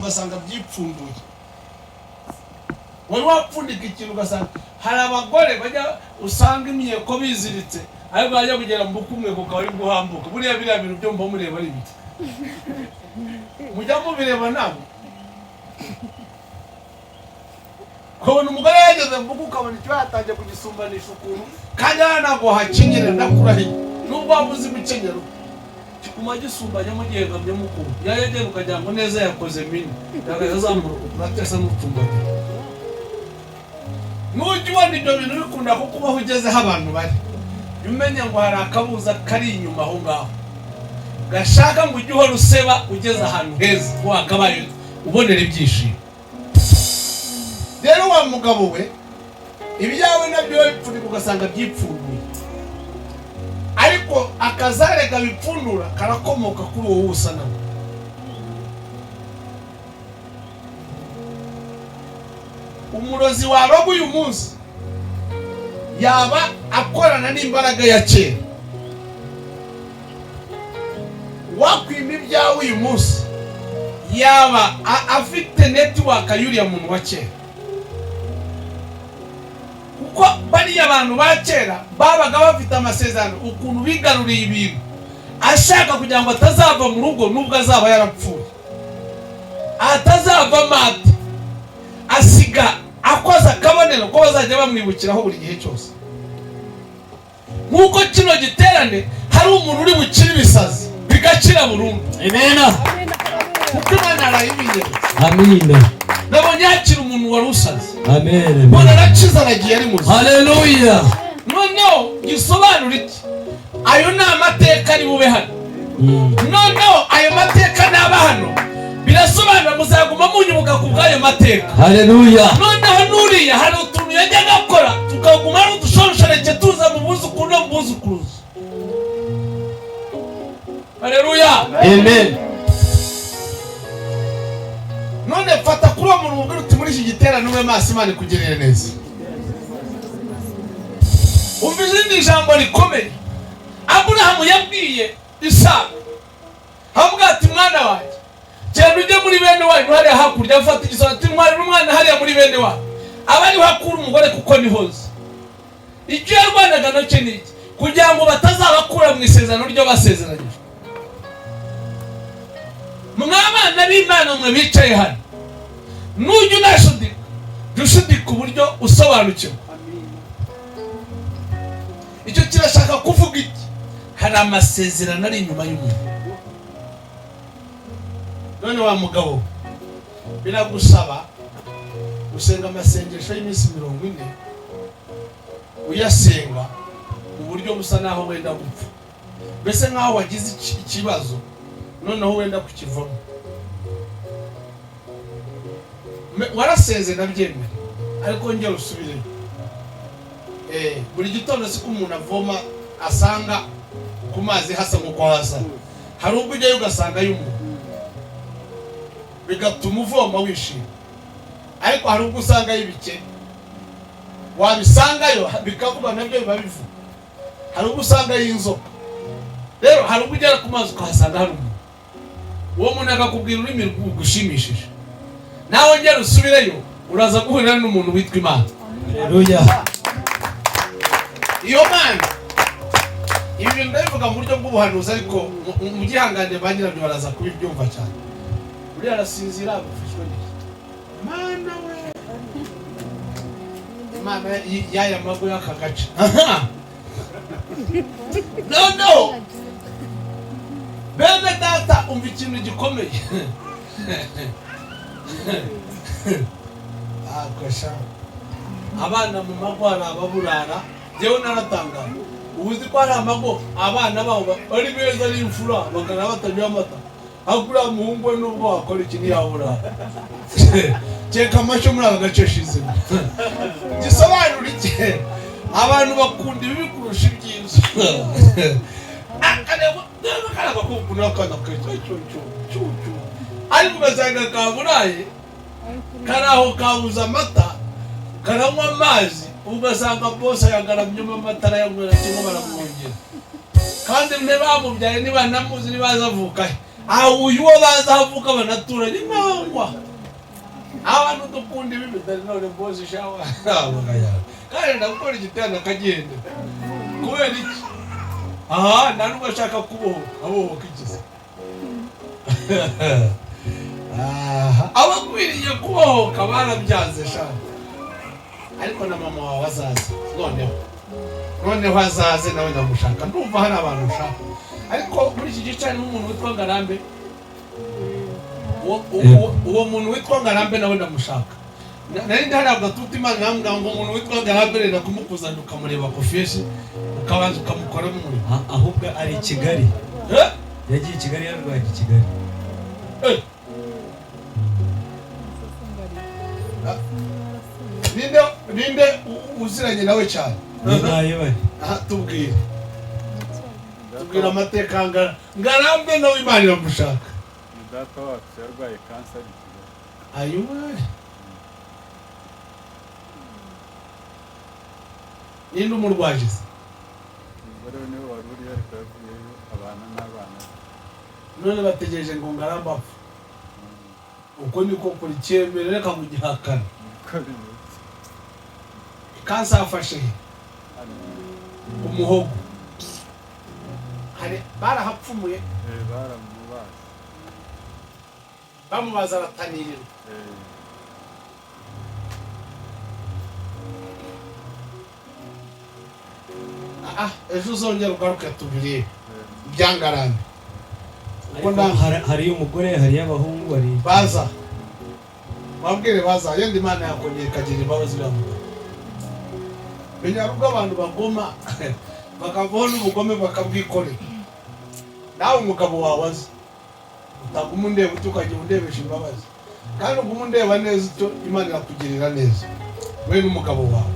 Ugasanga byipfunduye. Wari wapfundika ikintu, ugasanga hari abagore bajya usanga imyeko biziritse, ariko bajya kugera mu bukwe umweko ukaba ari guhambuka. Buriya biriya bintu byo muba mureba ari ibiki? Mujya mubireba ntabwo? Ukabona umugore yageze mu bukwe, ukabona icyo yatangiye kugisumbanisha ukuntu, kandi hano ntabwo wahakenyerera, ndakurahiye. Nubwo waba uzi imikenyero, kiguma gisumbanyamo, gihegamyemo ukuntu. Yajya agenda ukagira ngo neza yakoze mini, yagahita azamura ukuguru atesa n'ucumbagira. Nujya ubona ibyo bintu bikunda kukubaho ugezeho abantu bari, jya umenya ngo hari akabuza kari inyuma aho ngaho gashaka ngo ujye uhora useba ugeze ahantu heza wakabaye ubonera ibyishimo. Rero wa mugabo we, ibyawe nabyo bipfundika ugasanga byipfunduye, ariko akazarega bipfundura karakomoka kuri wowe usa nawe. Umurozi waroga uyu munsi yaba akorana n'imbaraga ya kera. Wakwima ibyawe uyu munsi yaba afite network y'uriya muntu wa kera, kuko bariya bantu ba kera babaga bafite amasezerano, ukuntu bigaruriye ibintu, ashaka kugira ngo atazava mu rugo nubwo azaba yarapfuye, atazava ate, asiga akoze akabonero ko bazajya bamwibukiraho buri gihe cyose. Nk'uko kino giterane hari umuntu uri bukire ibisazi bigakira burundu. Amen. Kuko Imana arayibinyeretse. Amina. Nabonye hakiri umuntu wari usaze. Amen. Mbona arakize, aragiye, ari muzima. Haleluya. Noneho gisobanura iki? Ayo ni amateka ari bube hano. Noneho ayo mateka naba hano, birasobanura muzaguma munyibuka ku bw'ayo mateka. Haleluya. Noneho n'uriya hari utuntu yajyaga akora, tukaguma ari udushoroshareke tuza mu buzukuru no mu buzukuruza. Haleluya. Amen. None fata kuri uwo muntu umubwire uti: "Muri iki giterane ube maso, Imana ikugirire neza." Umva izindi jambo rikomeye Aburahamu yabwiye Isaka, avuga ati: "Mwana wanjye, genda ujye muri bene wanyu hariya hakurya." Afata igisonga ati: "Ntwarira umwana hariya muri bene wanyu, aba ariho akura umugore, kuko niho nzi." Icyo yarwanaga nacyo ni iki? Kugira ngo batazabakura mu isezerano ryo basezeranyijwe. Mwabana b'Imana mwe bicaye hano, nujya unashudika, jya ushudika uburyo usobanukirwa icyo kirashaka kuvuga iki. Hari amasezerano ari inyuma y'umuntu. None wa mugabo, biragusaba gusenga amasengesho y'iminsi 40, uyasenga mu buryo busa naho wenda gupfa, mbese nk'aho wagize ikibazo, noneho wenda kukivamo. Warasenze ndabyemera, ariko ngera usubireyo. Buri gitondo siko umuntu avoma asanga ku mazi hasa nk'uko hasa. Hari ubwo ujyayo ugasanga y'umuntu, bigatuma uvoma wishimye, ariko hari ubwo usangayo ibikene, wabisangayo bikavuga, nabyo biba bivuga. Hari ubwo usangayo inzoka. Rero hari ubwo ugera ku mazi ukahasanga hari umuntu, uwo muntu akakubwira ururimi rugushimishije. Nawe ngera usubireyo, uraza guhurira n'umuntu witwa Imana. Haleluya. Iyo Mana, ibi bintu ndabivuga mu buryo bw'ubuhanuzi, ariko mu gihangane, ba nyirabyo baraza kubibyumva cyane. Uriya arasinzira, agufashwe neza. Mana we, Imana y'aya mago y'aka gace. Aha. Noneho bene data, umva ikintu gikomeye. Akasha abana mu mago, hari ababurara. Njyewe naratangaye. Ubu uzi ko hari amago abana babo ari beza, ari imfura, bakana batanywa amata, ariko uriya muhungu we nubwo wakora iki ntiyaburara, kereka amashyo muri aka gace shizemo. Gisobanura iki? Abantu bakunda ibibi kurusha ibyiza. Akareba kariya gakungu n'akana keza cyo cyo cyo cyo, ariko ugasanga kaburaye, kari aho kabuze amata, karanywa amazi, ugasanga bose yagaramyemo amata, arayanywera kimwe, baramwongera, kandi ntibamubyaye, ntibanamuzi, ntibaza avuka he. Aho uyu uwo baza avuka banaturanye nangwa abantu dukunda ibi bitari none bose shawa kandi ndakora igiterane akagenda kubera iki? Aha nta nubwo ashaka kubohoka, abohoka ikize. Aha abakwiriye kubohoka barabyanze sha. Ariko na mama wawe azaze, noneho azaze nawe ndamushaka. Ndumva hari abantu ushaka, ariko muri iki gice harimo umuntu witwa Ngarambe. Uwo muntu witwa Ngarambe nawe ndamushaka. Nari ndahari agatuta Imana irambwira ngo umuntu witwa Ngarambe renda kumukuzanira, ukamureba ku fishi, ukabanza ukamukoramo umurimo. Ahubwo ari i Kigali. Eh? Yagiye i Kigali, yarwaye i Kigali. Eh. Ninde uziranye nawe cyane? Ni nayo bari. Aha, tubwire amateka Ngarambe nawe Imana iramushaka. Ni data wacu yarwaye kanseri i Kigali. Ayuwe, ninde umurwaje se? Umugore we niwe wari uriyo, ariko yavuyeyo abana n'abana be. None bategereje ngo Ngarambe apfe. Uko niko kuri cyemere, reka mugihakana. Niko bimeze. Kansa yafashe he? Hano. Umuhogo hari barahapfumuye? Baramubaze. Bamubaza aratanirirwa. Ah, ejo uzongera ugaruke tubirebe ibyangarambe. Ariko Ubwo hariyo umugore, hariyo abahungu, hari baza babwire baza yenda Imana yakongera ikagira imbabazi uriya mugabo. Menya hari ubwo abantu bagoma bakavaho n'ubugome bakabwikorera. Nawe umugabo wawe azi utaguma undeba utyo, ukajya undebesha imbabazi, kandi uguma undeba neza utyo, Imana irakugirira neza we n'umugabo wawe.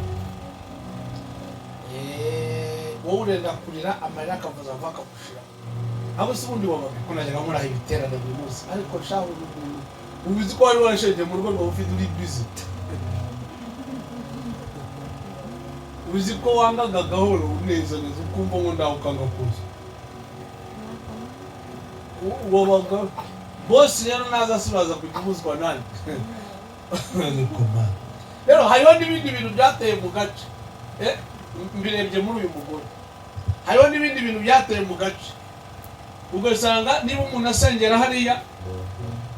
Wowe urenda kurira amarira akavuza ava akagushira. Abo si ubundi wabaga ko najyaga nkora ibiterane buri munsi, ariko shahu ubu uzi ko wari warashenge mu rugo rwawe ufite uri busy, uzi ko wangaga gahoro neza neza, ukumva ngo ndawe ukanga kuza. Wabaga bose rero naza suraza kujya ubuzwa nande. Niko mana. Rero hariho n'ibindi bintu byateye mu gace. Mbirebye muri uyu mugore, hariho n'ibindi bintu byateye mu gace, ugasanga niba umuntu asengera hariya,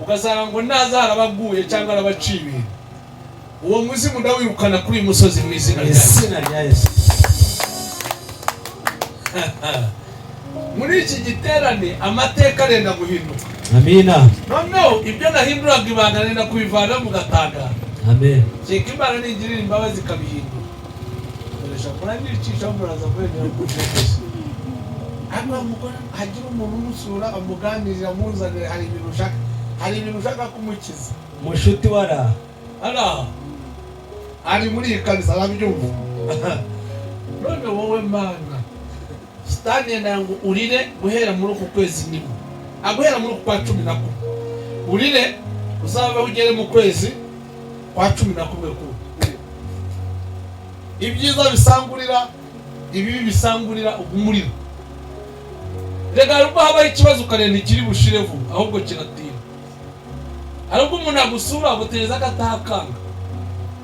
ugasanga ngo naza harabaguye cyangwa arabaciye ibintu. Uwo muzimu ndawirukana kuri uyu musozi mu izina rya Yesu. Izina rya Yesu. Muri iki giterane amateka arenda guhinduka. Amina. Noneho ibyo nahinduraga ibanga nenda kubivana mugatangara. Amen. Kereka Imana nigirira imbabazi ikabihindura. Koresha muranyicisha muraza kwemera kujeje. Ariko mugore hagira umuntu umusura amuganirira, amuzanire, hari ibintu ushaka, hari ibintu ushaka kumukiza. Mushuti wara. Ara ari muri iyi kanisa arabyumva. None wowe Mana, Sitani yenda ngo urire guhera muri uku kwezi nimo, aguhera muri uku kwa 11 urire, uzave ugere mu kwezi kwa 11 kundi. Ibyiza bisangurira, ibibi bisangurira, ugumurira. Rega hari ubwo habaho ikibazo ukarenda ikiri bushire vuba, ahubwo kiratinda. Hari ubwo umuntu agusura agutereza agatakanga,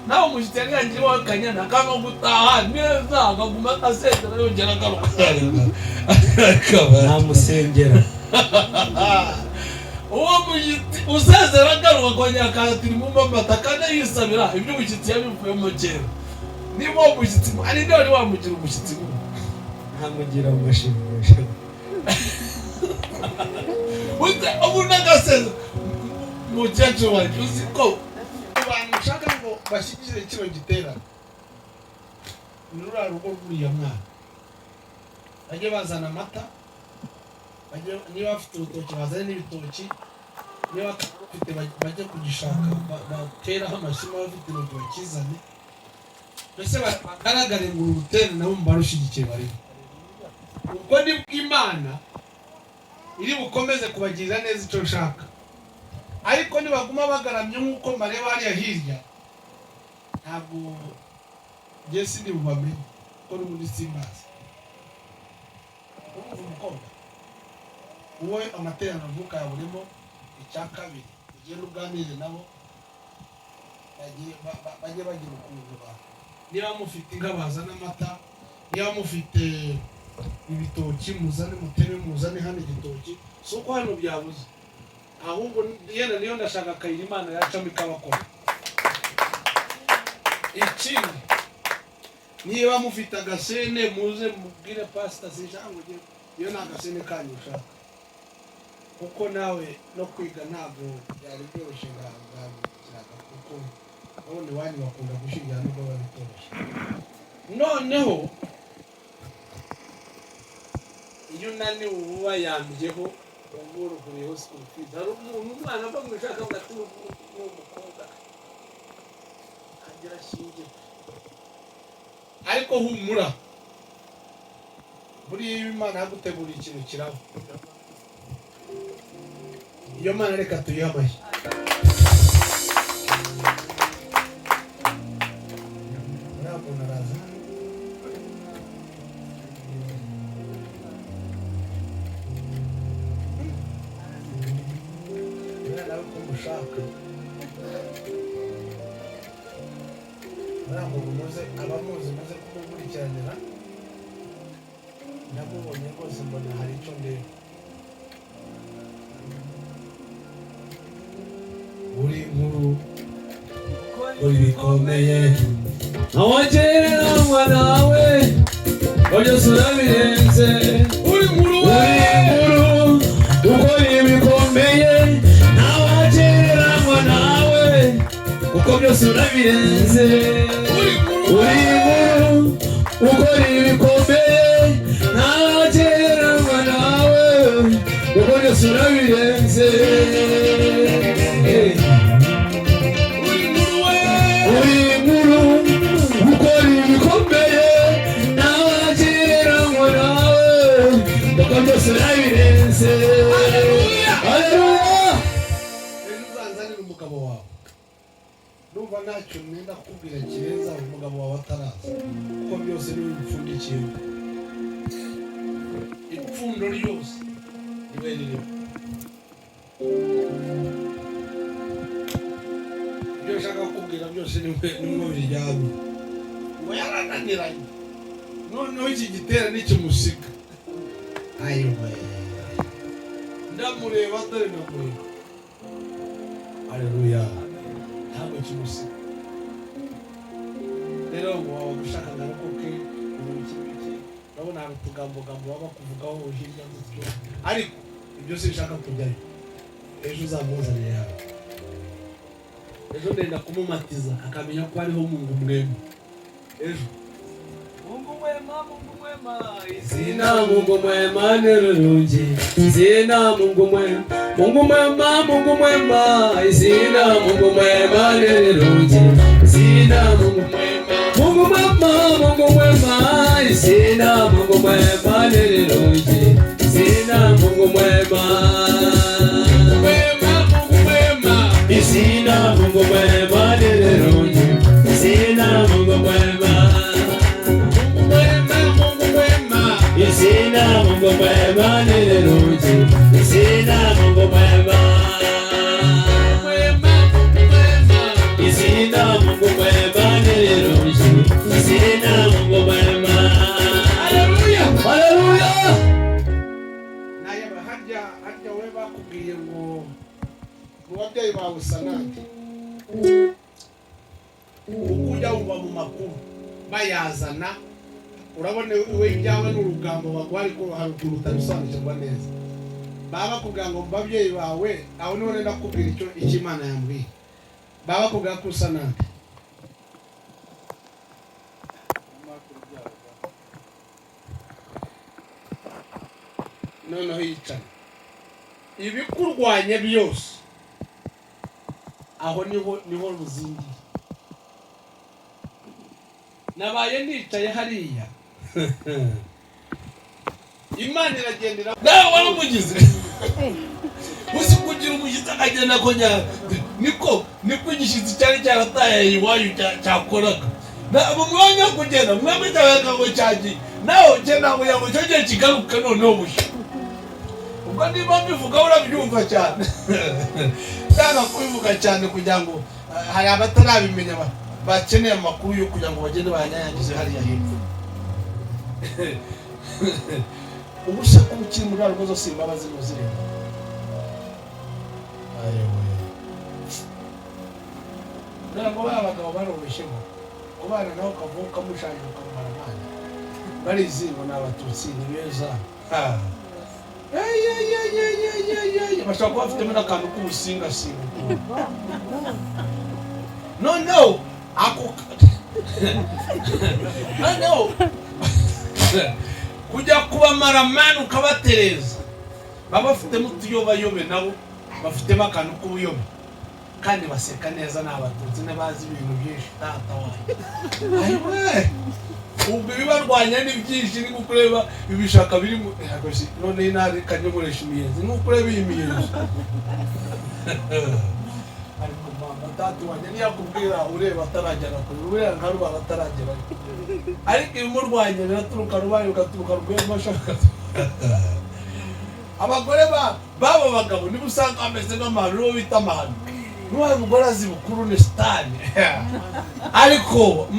nawe umushyitsi yari yagiye iwawe kanyana akanga gutaha neza, akaguma asezera yongera agaruka. Namusengera. Uwo mushyitsi usezera agaruka akongera akahatira imumba amata kandi yisabira ibyo umushyitsi yabivuyemo kera. Niba uwo mushyitsi ari nde wari wamugira umushyitsi mubi? Ntamugira mu mashimisho. Ubundi agasezera. Mukecuru wanjye, uzi ko abantu ushaka ngo bashyigikire kino giterane ni ruriya rugo rw'uriya mwana, bajye bazana amata, niba bafite urutoki bazane n'ibitoki, niba bafite bajye kugishaka bateraho amashyi, bafite urutoki bakizane, mbese bagaragare ngo uru rutere nabo mu barushigikiye barimo. Ubwo nibwo Imana iri bukomeze kubagirira neza icyo nshaka. Ariko nibaguma bagaramye nk'uko mbareba hariya hirya, ntabwo njye sindi bubamenye kuko n'ubundi simbazi. Urumva umukobwa Wowe amateraniro ntukayaburemo. Icya kabiri, ugende uganire nabo, bajye bagira ukuntu niba mufite inka bazane amata, niba mufite ibitoki muzane, muteme muzane hano igitoki. Si uko hano byabuze, ahubwo yenda niyo ndashaka akayira Imana yacamo ikabakora. Ikindi, niba mufite agasene muze mubwire pasita, sinshaka ngo ujye iyo ni agasene kanyu ushaka, kuko nawe no kwiga ntabwo byari byoroshye ngabikiraga, kuko urabona iwanyu bakunda gushyingira nubwo biba bitoroshye. Noneho iyo unaniwe uba wayambyeho, ubworohereyeho school fees. Hari umuntu umwana ava mu ishuri akavuga ati ni umukobwa agira ashyingirwe, ariko humura, buriya iyo Imana yaguteguriye ikintu kiraba. Iyo Mana reka tuyihe amashyi. Uriya muntu araza hano. Uriya nawe ko mushaka, uriya muntu muze abamuzi muze kumukurikiranira. Ndamubonye rwose, mbona hari icyo ndeba. Uri nkuru Uri bikomeye ntawagereranywa nawe, byose urabirenze. Uri nkuru we. Uri nkuru ukora ibikomeye, ntawagereranywa nawe, kuko byose urabirenze. Uri nkuru. Uri nkuru ukora ibikomeye, ntawagereranywa nawe, kuko byose urabirenze. Uri nkuru we. Uri nkuru ukora ibikomeye, ntawagereranywa nawe, kuko byose urabirenze. Haleluya. Haleluya. Rero uzanzanire umugabo wawe. Numva ntacyo nenda kukubwira kirenza umugabo wawe ataraza, kuko byose niwe bipfundikiye, ipfundo ryose niwe ririmo. Ibyo nshaka kukubwira byose niwe nimwo biryamye. Ngo yarananiranye, noneho iki gitera nikimusiga. Ayiwe, ndamureba, dore ndamureba. Haleluya, ntabwo kimusiga. Rero ngo waba ushaka ngarukoke ibintu iki n'iki, urabona hari utugambogambo baba bakuvugaho hirya gutyo, ariko ibyo sinshaka kujyayo. Ejo uzamuzanire hano. Ejo ndenda kumumatiza akamenya ko hariho Mungu mwema ejo. Mungu mwema, Mungu mwema, izina Mungu mwema ni rurungi, izina Mungu mwema, Mungu mwema, Mungu mwema, izina Mungu mwema ni rurungi, izina Mungu mwema, Mungu mwema, Mungu mwema, izina Mungu mwema ni rurungi, izina Mungu mwema. Mwema, Mungu mwema. Izina Mungu mwema ni rurungi, izina Mungu mwema. Mungu mwema, Mungu mwema. Izina Mungu mwema ni rirungi, izina Mungu mwema. Mwema, Mungu mwema. Izina Mungu mwema ni rirungi, izina Mungu mwema. Haleluya. Haleluya. Naye harya harya we bakubwiye ngo mu babyeyi bawe usa nande? Uko ujya wumva mu makuru bayazana, urabona we ibyawe ni urugambo baguha, ariko hari ukuntu utabisobanukirwa neza. Baba bakubwira ngo mu babyeyi bawe, aho niho nenda kukubwira icyo Imana yambwiye. Baba bakubwira ko usa nande? Nyamara urubyaro Noneho yicaye, ibikurwanya byose aho niho ruzingiye. Nabaye nicaye hariya, Imana iragendera nawe waramugize. Uzi kugira umushyitsi akagenda akongera, niko igishyitsi cyari cyarataye iwanyu cyakoraga. Mu mwanya wo kugenda mwami cyawe ngo cyagiye, nawe ugenda kugira ngo cyongere kigaruke noneho bushya. Ubwo niba mbivuga urabyumva cyane, cyangwa kubivuga cyane kugira ngo hari abatarabimenya bakeneye amakuru yo kugira ngo bagende bayanyanyagize hariya hepfo. Ubu se kuba ukiri muri rwo zose imbabazi ntuzireba. Ayewe, kugira ngo ba bagabo baroroshemo ubana nawe ukavuga ukamushaje ukamumara amana, barizi ngo ni abatutsi ni beza. Bashobora kuba bafitemo n'akantu k'ubusingasinga. Noneho ako noneho kujya kubamara amani ukabatereza, baba bafitemo utuyobayobe, nabo bafitemo akantu k'ubuyobe, kandi baseka neza, ni abatutsi n'abazi ibintu byinshi. Tata wanjye, ayiwe, ubwo ibibarwanya ni byinshi, ni nko kureba ibishaka biri mu none intare ikanyogoresha imiyenzi, ni nko kureba iyi miyenzi. Ariko mama, tata wanjye ntiyakubwira ureba ataragera kure, ureba nka rubara ataragera, ariko ibimurwanya biraturuka rubaye bigaturuka rwema ashaka. Abagore b'abo bagabo niba usanga bameze nk'amahano, nibo bita amahano. N'uwaye umugore azi bukuru ni sitani, ariko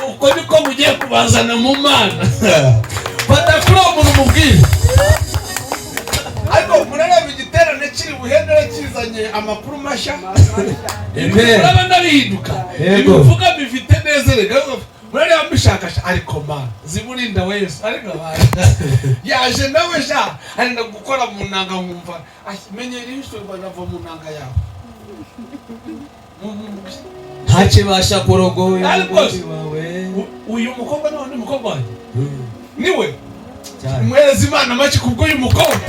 uko niko mugiye kubazana mu Mana. Fata kuri uwo muntu umubwire. Ariko murareba igiterane kiri buhendere kizanye amakuru mashya, murabona bihinduka, ibivuga bifite neza, reka murareba mbishakasha. Ariko Mana ziburinda wese, ariko yaje nawe sha arenda gukora mu nanga, nkumva menyera ibishurwa nava mu nanga yawe. Ntakibasha kurogoya umubiri wawe. Uyu mukobwa nawe ni umukobwa wanjye, niwe muhereza Imana amashyi kubwo uyu mukobwa.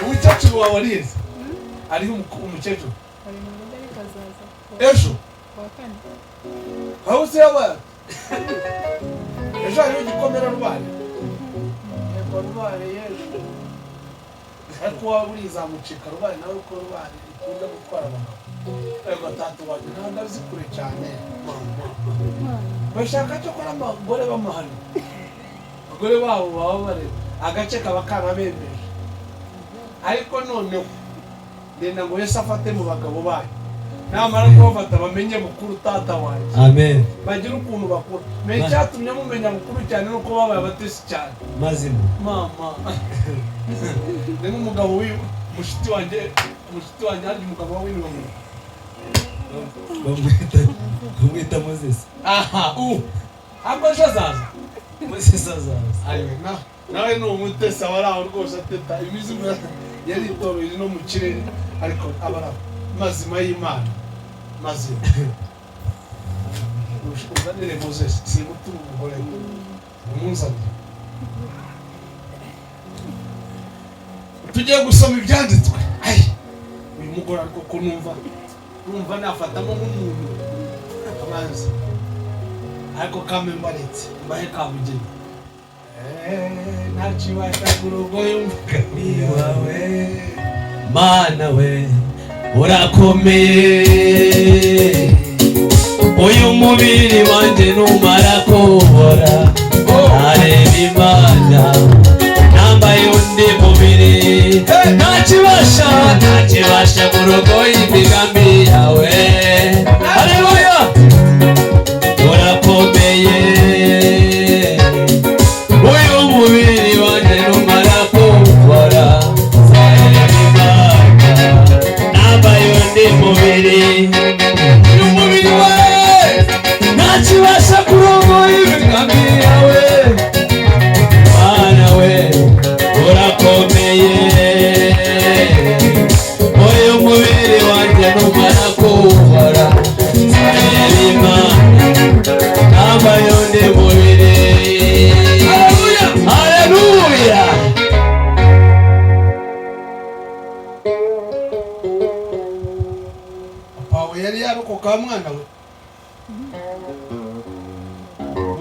Umukecuru wawe arize, ariho umukecuru ejo aho uzi yabaye ejo hariho igikomere rubare, yego rubare yejo, ariko waba urizamucika rubare nawe uko rubare ikunda gutwara abagabo. Yego tatu wanjye ntabwo azi kure cyane, bashaka cyo kora abagore b'amahano, abagore babo baba bareba agace kaba karabemeje. Ariko noneho ndenda ngo Yesu afate mu bagabo bayo, namara kubafata bamenye bukuru tata wanjye. Amen. Bagira ukuntu bakura. Me cyatumye mumenya bukuru cyane nuko babaye abatesi cyane. Mazima. Mama. Ni nk'umugabo w'uyu mushiti wanjye, mushiti wanjye hari umugabo w'uyu bamwita Moses. Aha, ako ejo azaza. Moses azaza. Ayo nawe ni umutesi aba ari aho rwose ateta imizigo yari itoreye no mu kirere, ariko aba ari aho. Mazima y'Imana, mazima. Uzanire Moses, simutuma umugore umunzanire. Tugiye gusoma ibyanditswe. Ai, uyu mugore ariko ko numva nafatamo nk'umuntu abanza, ariko kame mbaretse mbahe kabugeni. Ntakibasha kurogoya umugani wawe. Mana we urakomeye, uyu mubiri wanjye numara kubora areba Imana nambaye undi mubiri. Ntakibasha, ntakibasha kurogoya imigambi yawe. Haleluya, urakomeye, uyu mubiri wanjye numara kubora areba Imana nambaye undi mubiri. Uyu mubiri we ntakibasha kurogoya imigambi yawe. Mana we urakomeye, uyu mubiri wanjye numara kubora areba Imana nambaye undi mubiri. Haleluya, haleluya. Papa yari yarokoka mwana we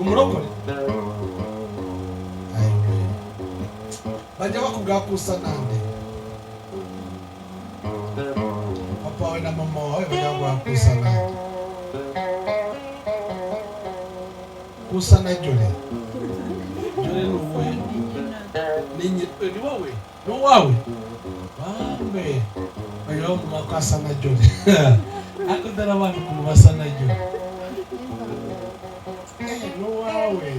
umurokore. Bajya bakubwira ko usa nande, papa wawe na mama wawe bajya bakubwira ko usa nande, ko usa na Jole. Jolly ni uwuhe? Ni ni wowe? Ni uwawe? Bambe bajya bavuga ko asa na Jolly, ariko dore abana ukuntu basa na Jolly. Ni uwawe?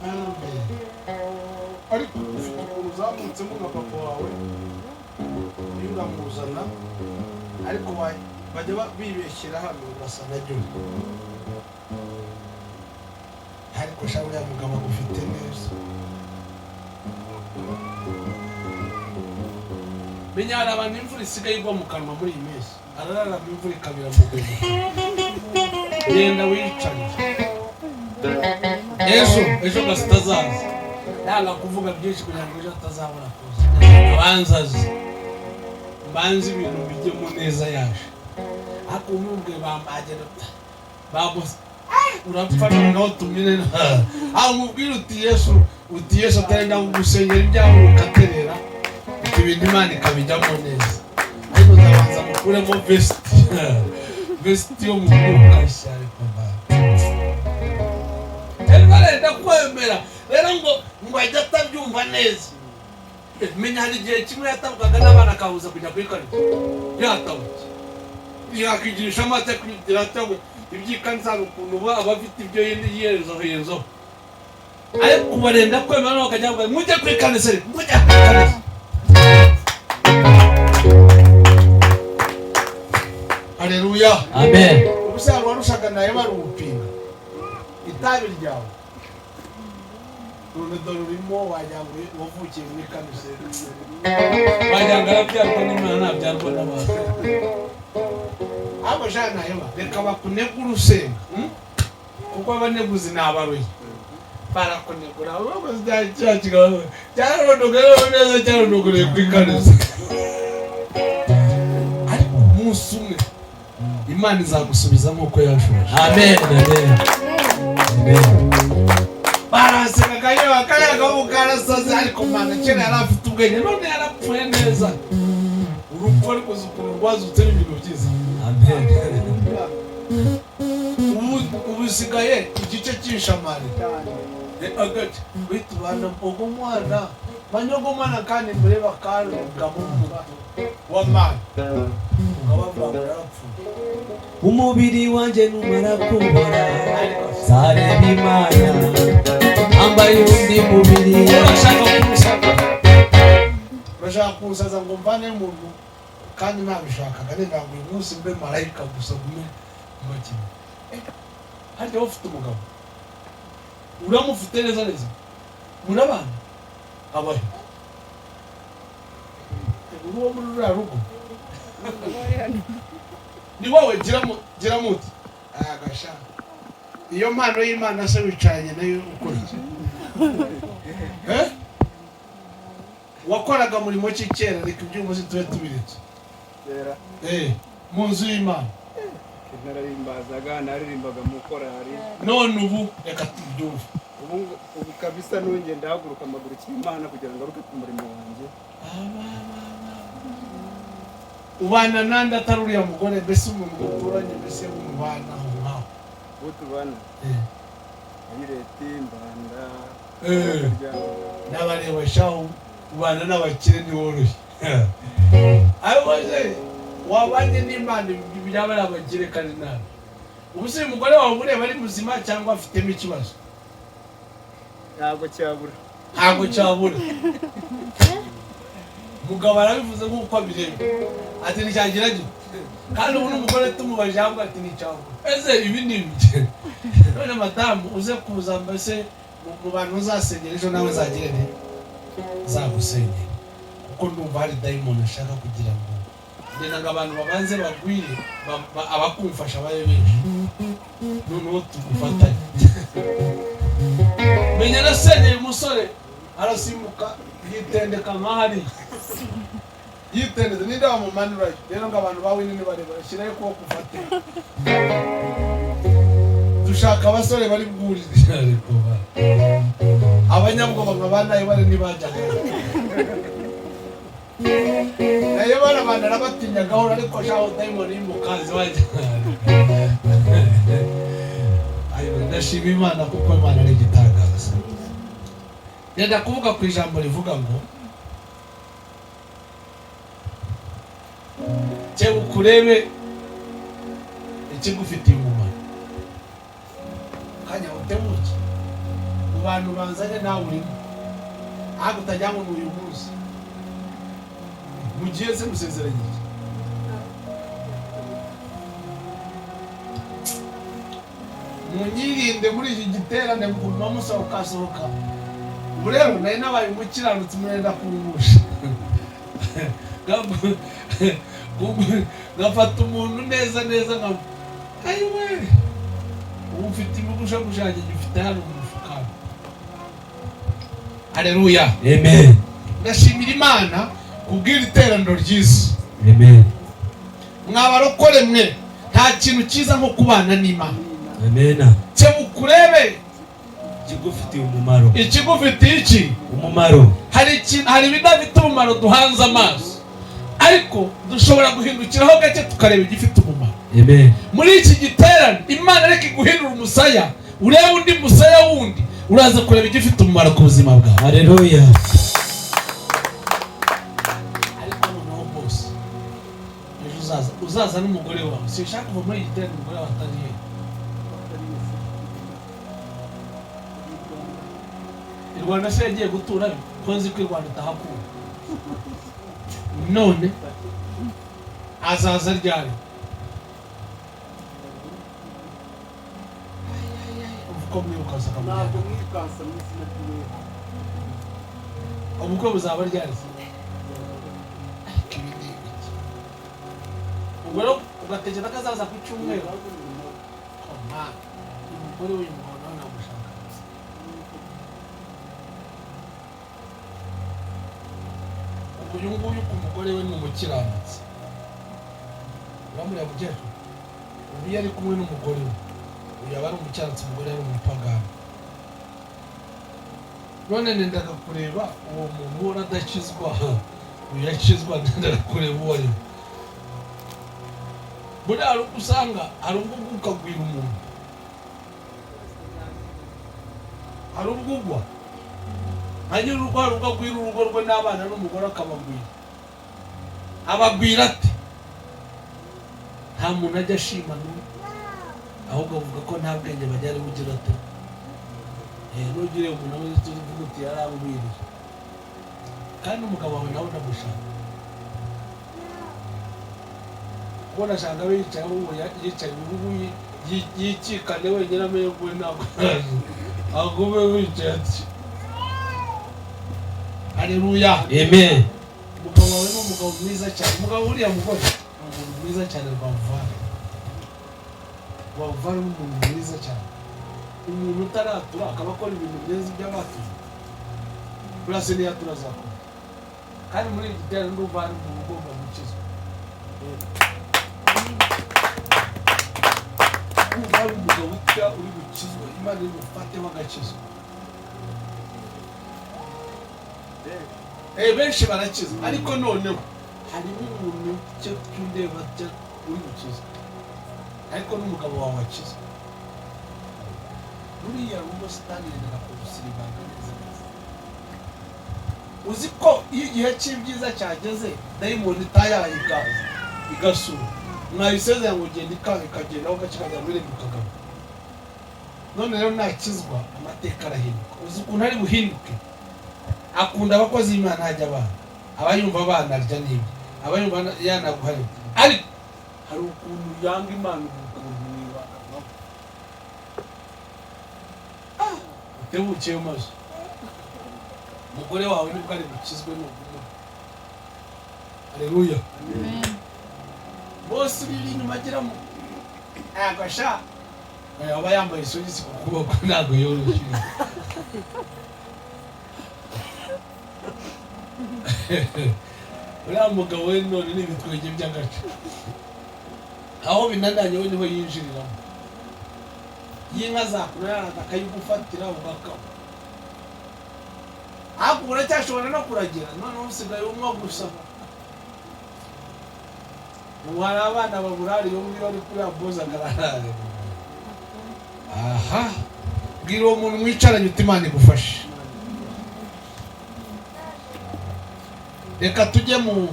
Bambe, ariko ufite ukuntu uzamutsemo nka papa wawe iyo uramuzana, ariko bajya bibeshyera hano urasa na Jolly. Ariko sha uriya mugabo agufite neza. Menya hari abantu imvura isigaye igwa mu kanwa muri iyi minsi, arararama imvura ikabira mu rwego. Genda wiyicarire, ejo ejo gasita azaza. Yanga kuvuga byinshi kugira ngo ejo atazabura kuza. Abanza aze, mbanze ibintu bijyemo neza yaje. Ariko umubwiye bambagera bamusa urapfa noneho tumire. Aho umubwira uti Yesu, uti Yesu atarenda kugusengera ibyawe ukaterera, uti ibintu Imana ikabijyamo neza. Ariko nzabanza mukuremo vesiti, vesiti yo mu mwuka. Ariko rero arenda kwemera rero ngo ajye atabyumva neza. Menya hari igihe kimwe yatabukaga n'abana akabuza kujya kuri karitsiye, yatabutse yakigirisha amata kugira atagwe ibyikanisa ukuntu uba aba afite ibyo yiyerezaho. Ariko barenda kwemera noneho bakajya bavuga mujye kuri kanisa, mujye kuri kanisa. Haleluya. Amen. Ubusa warushaga nawe barupinga itabi ryawe, none dore urimo wagira ngo wavukiye muri kanisa, Wagira ngo arabyarwa n'Imana ntabyarwa n'abantu. Abo jana nayo reka bakunegura usenga, kuko abaneguzi ni abaroyi, barakunegura cyarondogoye neza, cyarondogoye kuri kanisa. Ariko umunsi umwe Imana izagusubiza nk'uko yashoje. Amen. Amen. Amen. Barasekaga yewe kariya gahungu karasaze, ariko Mana kera yari afite ubwenge, none yarapfuye neza. Urupfu ariko uzi ukuntu rwazutse ibintu byiza. Amen. Ubu usigaye igice cy'inshamari agace wita ubana ubwo mwana manyogo mwana, kandi mureba karugamo umutwe w'amana ukabavuga ngo yarapfuye. Umubiri wanjye numara kubora nzareba Imana ambaye undi mubiri. Urashaka kumusaza, urashaka kumusaza ngo mvane umuntu kandi ntabishakaga, nenda ngo uyu munsi mbe marayika gusa gume mbakine. Harya wowe ufite umugabo, uramufite neza neza, murabana abahe uri uwo muri ruriya rugo ni wowe. Gira muti agasha iyo mpano y'Imana se wicaranye nayo ukora iki? Wakoraga murimo ki kera? Reka iby'umuzi tube tubiretse. Kera Mu nzu y'Imana nararimbazaga, naririmbaga mu korari. None ubu reka tubyumve. Ubu kabisa nongeye ndahaguruka mpagurukira Imana kugira ngo ngaruke ku murimo wanjye. Ubana nande atari uriya mugore? Mbese umuntu muturanye, mbese mubana aho ngaho? Uwo tubana Ayireti Mbanda. N'abareba shahu ubana n'abakire ntiworoshye. Ariko se wabanye n'Imana byaba ari abakire kandi nabi? Ubu se uyu mugore wawe ureba ari muzima cyangwa afitemo ikibazo? Ntabwo cyabura. Ntabwo cyabura. Mugabo arabivuze nk'uko abireba, ati nticyagira gito. Kandi ubu n'umugore tumubajije ahubwo ati nticyabura. Ese ibi ni ibiki? None madamu uze kuza mbese mu bantu uzasengera ejo, nawe uzagire nte nzagusengera, kuko ndumva hari dayimoni ashaka kugira ngo ngenda ngo abantu babanze bagwire, abakumfasha babe benshi, noneho tugufatanye. Menya nasenyeye umusore arasimbuka yitendeka nk'ahari yitendetse, ninde wamumanura? Rero ngo abantu bawe nini barebare, shyiraho ukuboko ufate. Dushaka abasore bari bwurire, ariko abanyabwoba nka ba Nayibare ntibajyaga. Nayibare abantu arabatinya gahoro, ariko shaho dayimoni y'umukazi wajya. Ndashima Imana kuko Imana ari igitangaza. Ndenda kuvuga ku ijambo rivuga ngo kebuka urebe ikigufitiye umumaro. Kanya utebuke mu bantu banzanye nawe urimo, ariko utagira ngo ni uyu munsi mugiye se musezeranye iki? Munyirinde muri iki giterane muguma musohoka sohoka. Ubu rero nari nabaye umukiranutsi, murenda kungusha ngafata umuntu neza neza nka ayiwe, ubu mfite imigusha yanjye ngifite hano mu mufuka. Haleluya. Amen. Ndashimira Imana kubw'iri teraniro ryiza. Amen. Mwabarokore mwe, nta kintu cyiza nko kubana n'Imana. Amen. Kebuka urebe Ikigufitiye umumaro. Ikigufitiye iki? Umumaro. Hari ikintu, hari ibidafite umumaro duhanze amaso, ariko dushobora guhindukiraho gake tukareba igifite umumaro. Amen. Muri iki giterane Imana reka iguhindure umusaya, urebe undi musaya wundi, uraza kureba igifite umumaro ku buzima bwawe. Haleluya. Ariko noneho bose ejo uzaza n'umugore wawe. Sinshaka kuva muri iki giterane umugore wawe atari he. I Rwanda se yagiye gutura, ko nzi ko i Rwanda utahakura. None azaza ryari? Uko mwirukansa akamujyana. Ntabwo mwirukansa mu izina ry'Uwera. Ubukwe buzaba ryari se? Ariko ibi ni ibiki? Ubwo rero ugatekereza ko azaza ku cyumweru. Koma, umugore w'uyu mugabo nawe namushaka. Uyu nguyu ku mugore we ni umukiranutsi. Uramureba mukecuru, ubu iyo ari kumwe n'umugore we, uyu aba ari umukiranutsi, umugore ari umupagani. None nendaga kureba uwo muntu uhora adakizwa, uyu yakizwa, nendaga kureba uwo ari we. Buriya hari ubwo usanga hari ubwo ukagwira umuntu, hari ubwo ugwa nka nyir'urugo, hari ubwo agwira urugo rwe n'abana n'umugore akabagwira. Abagwira ate? Nta muntu ajya ashima n'umwe, ahubwo avuga ko nta bwenge bajya ari bugira ate. Nugire umuntu wese uvuga uti yarangwiriye, kandi umugabo wawe nawe ndamushaka. Kuko nashaka abe yicaye aho yicaye ubu ngubu yikikane wenyine, amenye ko we ntabwo agume wicaye ati haleluya. Amen. Umugabo wawe ni umugabo mwiza cyane. Umugabo uriya mugore ni umuntu mwiza cyane. Rwamuvana, Rwamuvana ni umuntu mwiza cyane. Umuntu utaratura akaba akora ibintu byiza by'abatuye, buriya se niyatura azakora. Kandi muri iki giterane ndumva hari umuntu ugomba gukizwa. Kumva hari umugabo utya uri gukizwa, Imana iri bufateho agakizwa. Benshi barakizwa, ariko noneho harimo umuntu cyo cy'undeba uri gukizwa, ariko n'umugabo wawe akizwa. Ruriya rugo Satani yenda kurusiribanga neza neza. Uzi ko iyo igihe cy'ibyiza cyageze dayimoni itayaye ikaza igasura, mwayisezera ngo ugende ikagenda aho gace kajya muri ukagaruka. None rero nakizwa amateka arahinduka. Uzi ukuntu ari buhinduke? Akunda abakozi b'Imana, hajya abana, aba yumva abana arya n'ibyo, aba yumva yanaguhariye, ariko hari ukuntu yanga Imana, ukuntu wibanga utebukiye maze umugore wawe nibwo ari bukizwe n'ubumuga. Haleluya. Bose biri inyuma agira mu ntabwo sha aba yambaye isogisi ku kuboko, ntabwo yoroshye. Uriya mugabo we none ni ibitwenge by'agace, aho binaniranye we niho yinjiriramo. Y'inka zakunanirana akayigufatira ugakama, ariko uracyashobora no kuragira. Noneho usigaye unywa gusa. Ubu hari abana baburara iyo ngiyo ari kuri boza akarara. Aha, bwira uwo muntu mwicaranye uti Imana igufashe. Reka tujye mu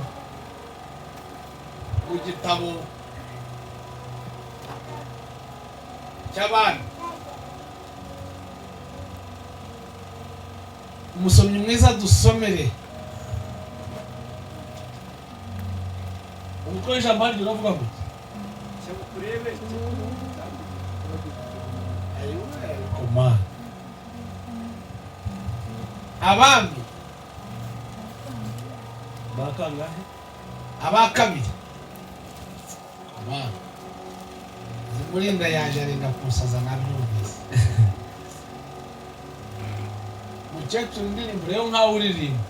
gitabo cy'abami. Umusomyi mwiza dusomere umutwe w'ijambo haryo uravuga ngo Mana. Abami Bakangahe? Aba kabiri. Mana. Zimurinda yaje arenda kusaza nabyumvise. Mukecuru indirimbo rero nkaho uririmba.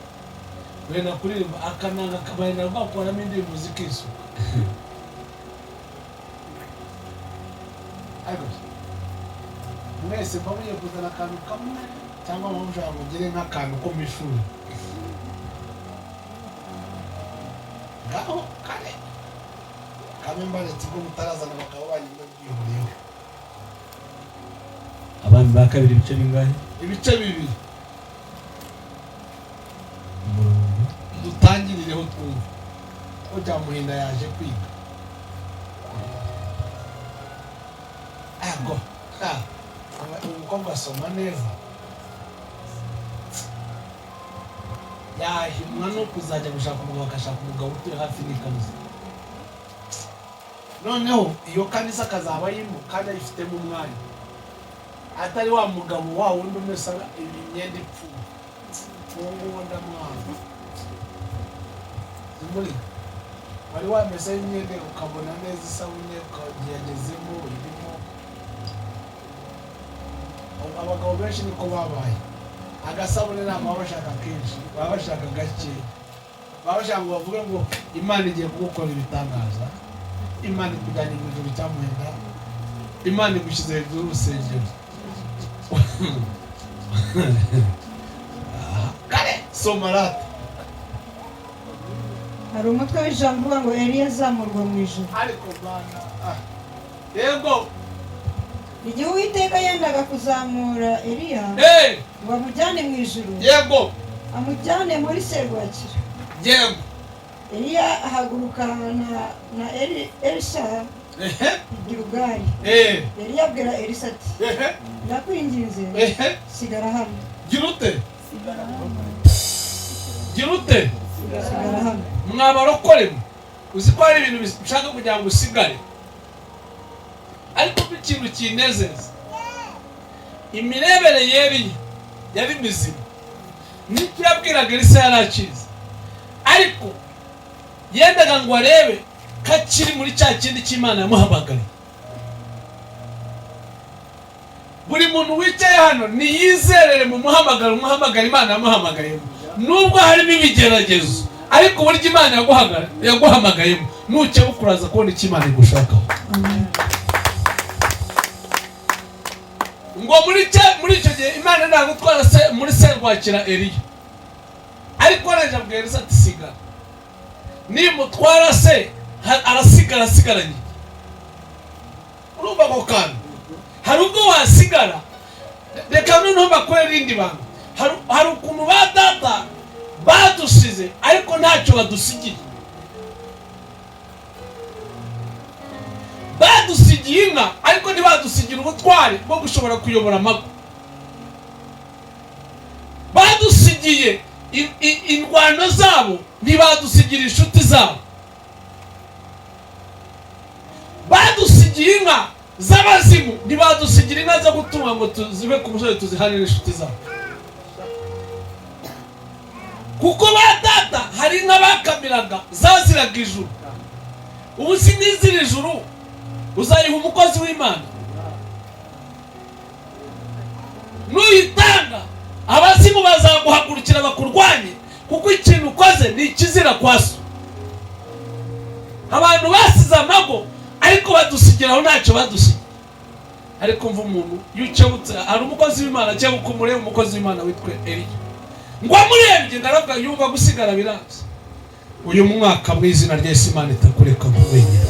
Wenda kuririmba akananga kabarenda rwakoramo indirimbo zikisuka. Ariko mwese mba mugiye kuzana akantu kamwe cyangwa muba mushaka ngo ugire nk'akantu ko mu ishuri. Ngaho kare kamwe mbaretse ubwo mutarazana abagabo banyu mbe byihuriyeho. Abami ba kabiri ibice bingahe? Ibice bibiri. Umurongo. Dutangirireho twumve ko Cyamuhinda yaje kwiga. Ago umukobwa asoma neza yahimwa no kuzajya gushaka umugabo, agashaka umugabo utuye hafi n'ikanisa. Noneho iyo kanisa akazaba ayimo kandi ayifitemo umwanya, atari wa mugabo wa wundi umesa imyenda ipfuye. Uwo nguwo ndamwanga. Zimuri wari wamesa imyenda ukabona neza isabune ukagiyagezemo irimo. Abagabo benshi niko babaye. Agasabune ntabwo baba bashaka kenshi, baba bashaka gake. Baba bashaka ngo bavuge ngo Imana igiye kugukora ibitangaza, Imana ikujyanye mu ijuru cyamuhenda, Imana igushyize hejuru y'urusengero. Kare soma rata. Hari umutwe w'ijambo uvuga ngo Eliya azamurwa mu ijuru. Ariko Mana, yego. Igihe Uwiteka yendaga kuzamura Eliya ngo amujyane mu ijuru, yego, amujyane muri serwakira, yego, Eliya ahaguruka na Elisa i Gilugali. Eliya abwira Elisa ati ndakwinginze sigara hano. Gira ute? Gira ute? Sigara hano. Mwabarokoremo uzi ko hari ibintu bishaka kugira ngo usigare, ariko ikintu kinezeza imirebere yeriye yari mizima, nicyo yabwiraga Elisa yarakize, ariko yendaga ngo arebe ko akiri muri cya kindi cy'Imana yamuhamagaye. Buri muntu wicaye hano niyizerere mu muhamagaro umuhamagara Imana yamuhamagayemo, nubwo harimo ibigeragezo, ariko uburyo Imana yaguhamagayemo nukebuka uraza kubona icyo Imana igushakaho. Ngo muri icyo gihe Imana nagutwara muri serwakira Eliya, ariko araje abwira Elisa ati sigara. Nimutwara se arasigara asigaranye. Urumva ako kantu? Hari ubwo wasigara. Reka noneho bakorera irindi banga. Hari ukuntu ba data badusize ariko ntacyo badusigiye. Badusigiye inka ariko ntibadusigira ubutwari bwo gushobora kuyobora amago. Badusigiye indwano zabo, ntibadusigira inshuti zabo. Badusigiye inka z'abazimu, ntibadusigira inka zo gutunga ngo tuzibe ku musozi tuzihanire inshuti zabo. Kuko ba data hari inka bakamiraga zaziraga ijuru. Ubu si n'izira ijuru uzayiha umukozi w'Imana. Nuyitanga abazimu bazaguhagurukira bakurwanye, kuko ikintu ukoze ni ikizira kwa so. Abantu basize amago ariko badusigiraho ntacyo badusigiye. Ariko mva umuntu yukebutse, hari umukozi w'Imana akebuka umureba, umukozi w'Imana witwa Eliya, ngo amurebye ngaravuga yumva gusigara biranze. Uyu mwaka mu izina rya Yesu Imana itakureka wenyine.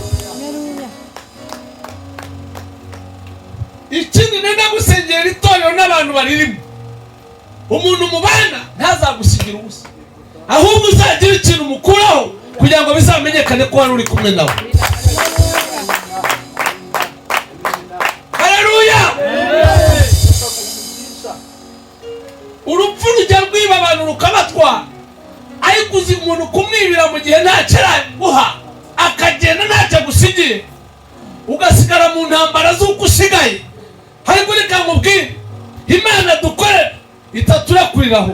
Ikindi nenda gusengera itorero n'abantu baririmo, umuntu mubana ntazagusigira ubusa. Ahubwo uzagira ikintu umukuraho kugira ngo bizamenyekane ko wari uri kumwe nawe. Haleluya! Urupfu rujya rwiba abantu rukabatwara, ariko uzi umuntu kumwibira mu gihe ntacyo araguha, akagenda ntacyo agusigiye, ugasigara mu ntambara z'uko usigaye. Ariko reka nkubwire, Imana dukorera itaturakuriraho.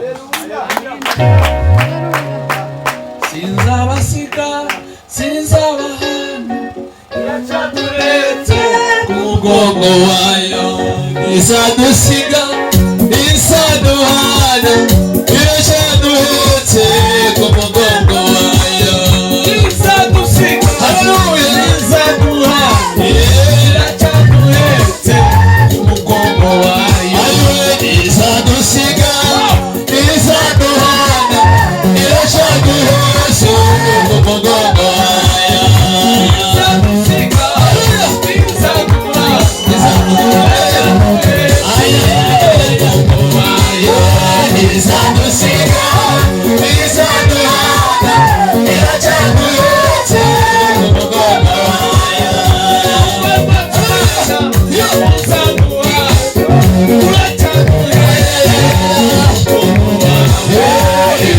Sinzabasiga, sinzabahana, iracaturetse ku mugongo wayo. Izadusiga, izaduhana, iracyaduhetse ku mugongo wayo. Izadusiga, Haleluya. izaduhana, iracyaduhetse ku mugongo wayo. Izadusiga, izaduhana, iracyaduhetse ku mugongo wayo. Izadusiga, izaduhana, Izadusiga, izaduhana, iracyaduhetse ku mugongo wayo.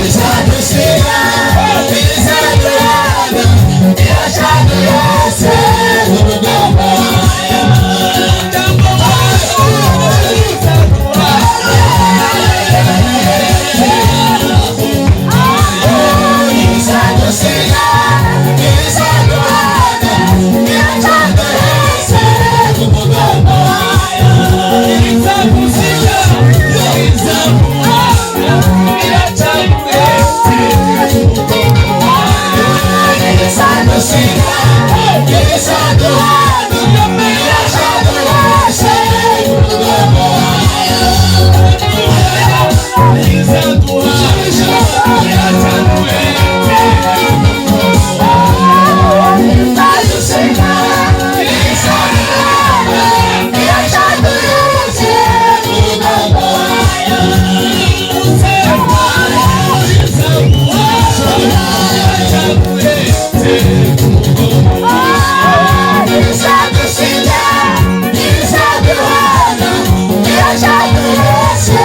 Izadusiga, izaduhana, iracyaduhetse ku mugongo wayo. Izadusiga, izaduhana, iracyaduhetse ku mugongo wayo. Izadusiga, izaduhana, iracyaduhetse ku mugongo wayo. Izadusiga, izaduhana, iracyaduhetse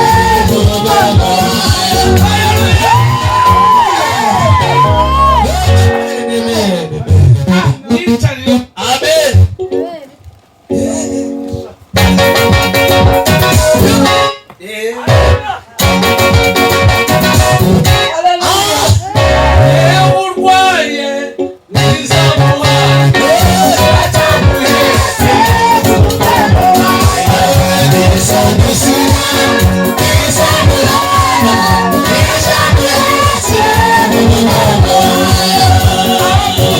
ku mugongo wayo. Izadusiga, izaduhana, iracyaduhetse ku mugongo wayo.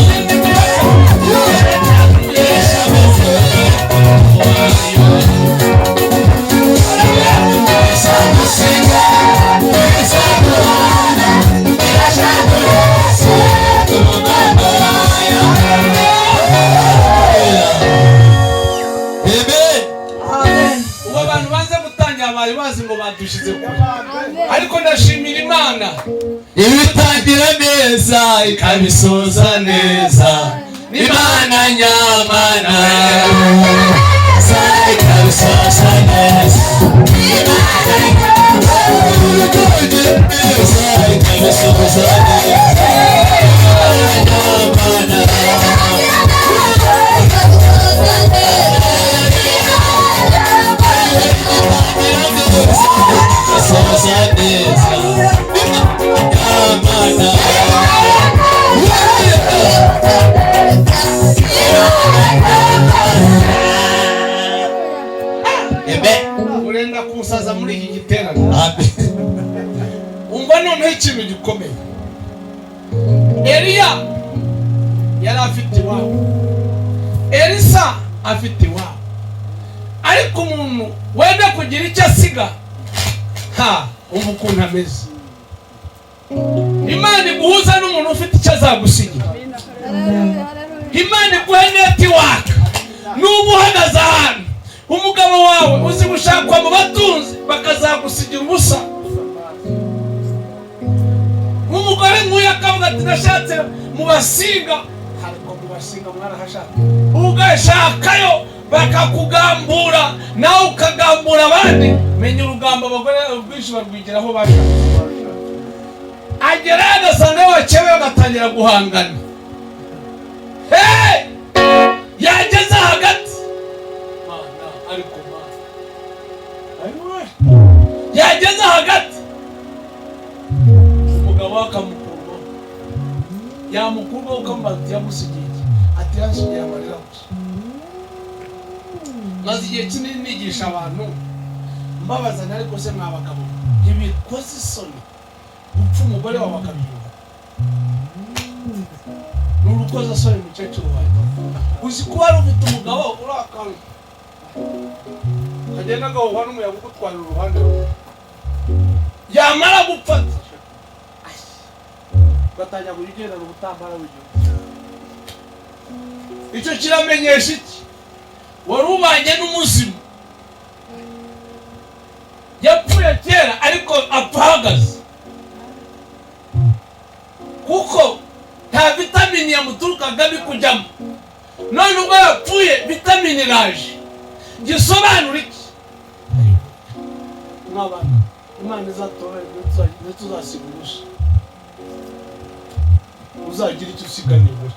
Izadusiga, izaduhana, iracyaduhetse ku mugongo wayo. Amen. Amen. Amen. Ubu abantu banze gutangira bari bazi ngo badushize kure, ariko ndashimira Imana Ibitangira neza ikabisoza neza, Imana nyamana ikabisoza neza, Imana neza ikabisoza neza, Imana nyamana. Ikabisoza neza, nyamana. Amen. Urenda kunsaza muri iki giterane. Amen. Umva noneho ikintu gikomeye. Eliya yari afite iwabo, Elisa afite iwabo, ariko umuntu wenda kugira icyo asiga, ha, umva ukuntu ameze. Imana iguhuza n'umuntu ufite icyo azagusigira. Imana iguhe network. Nuba uhagaze ahantu, umugabo wawe uzi gushakwa mu batunzi bakazagusigira ubusa. Umugore nk'uyu akavuga ati nashatse mu Basinga, ariko mu Basinga mwarahashaka, ugashakayo bakakugambura nawe ukagambura abandi. Menya urugamba abagore rwinshi barwigiraho bashaka. Agera agasanga bakewe bagatangira guhangana. Hey! Yageze hagati mana, ariko mana, yageze hagati umugabo akamukurwaho, yamukurwaho ukamubaza ati yamusigiye iki? Ati yansigiye amarira gusa. Maze igihe kinini nigisha abantu mbabazanya, ariko se mwa bagabo ntibikoze isoni gupfa umugore wawe akabyumva? Ni urukozasoni mukecuru wanjye. Uzi ko wari ufite umugabo urakara kagenda gahuhwa n'umuyaga ugutwarira uruhande rumwe, yamara gupfata ugatangira kujya ugendana ubutambara w'igihugu. Icyo kiramenyesha iki? Wari ubanye n'umuzimu, yapfuye kera ariko apfa ahagaze, kuko nta vitamini yamuturukaga bikujyamo. None ubwo yapfuye vitamini iraje. Gisobanura iki? Mwabana Imana izatubere, ntituzasiga ubusa. Uzagira icyo usiga nibura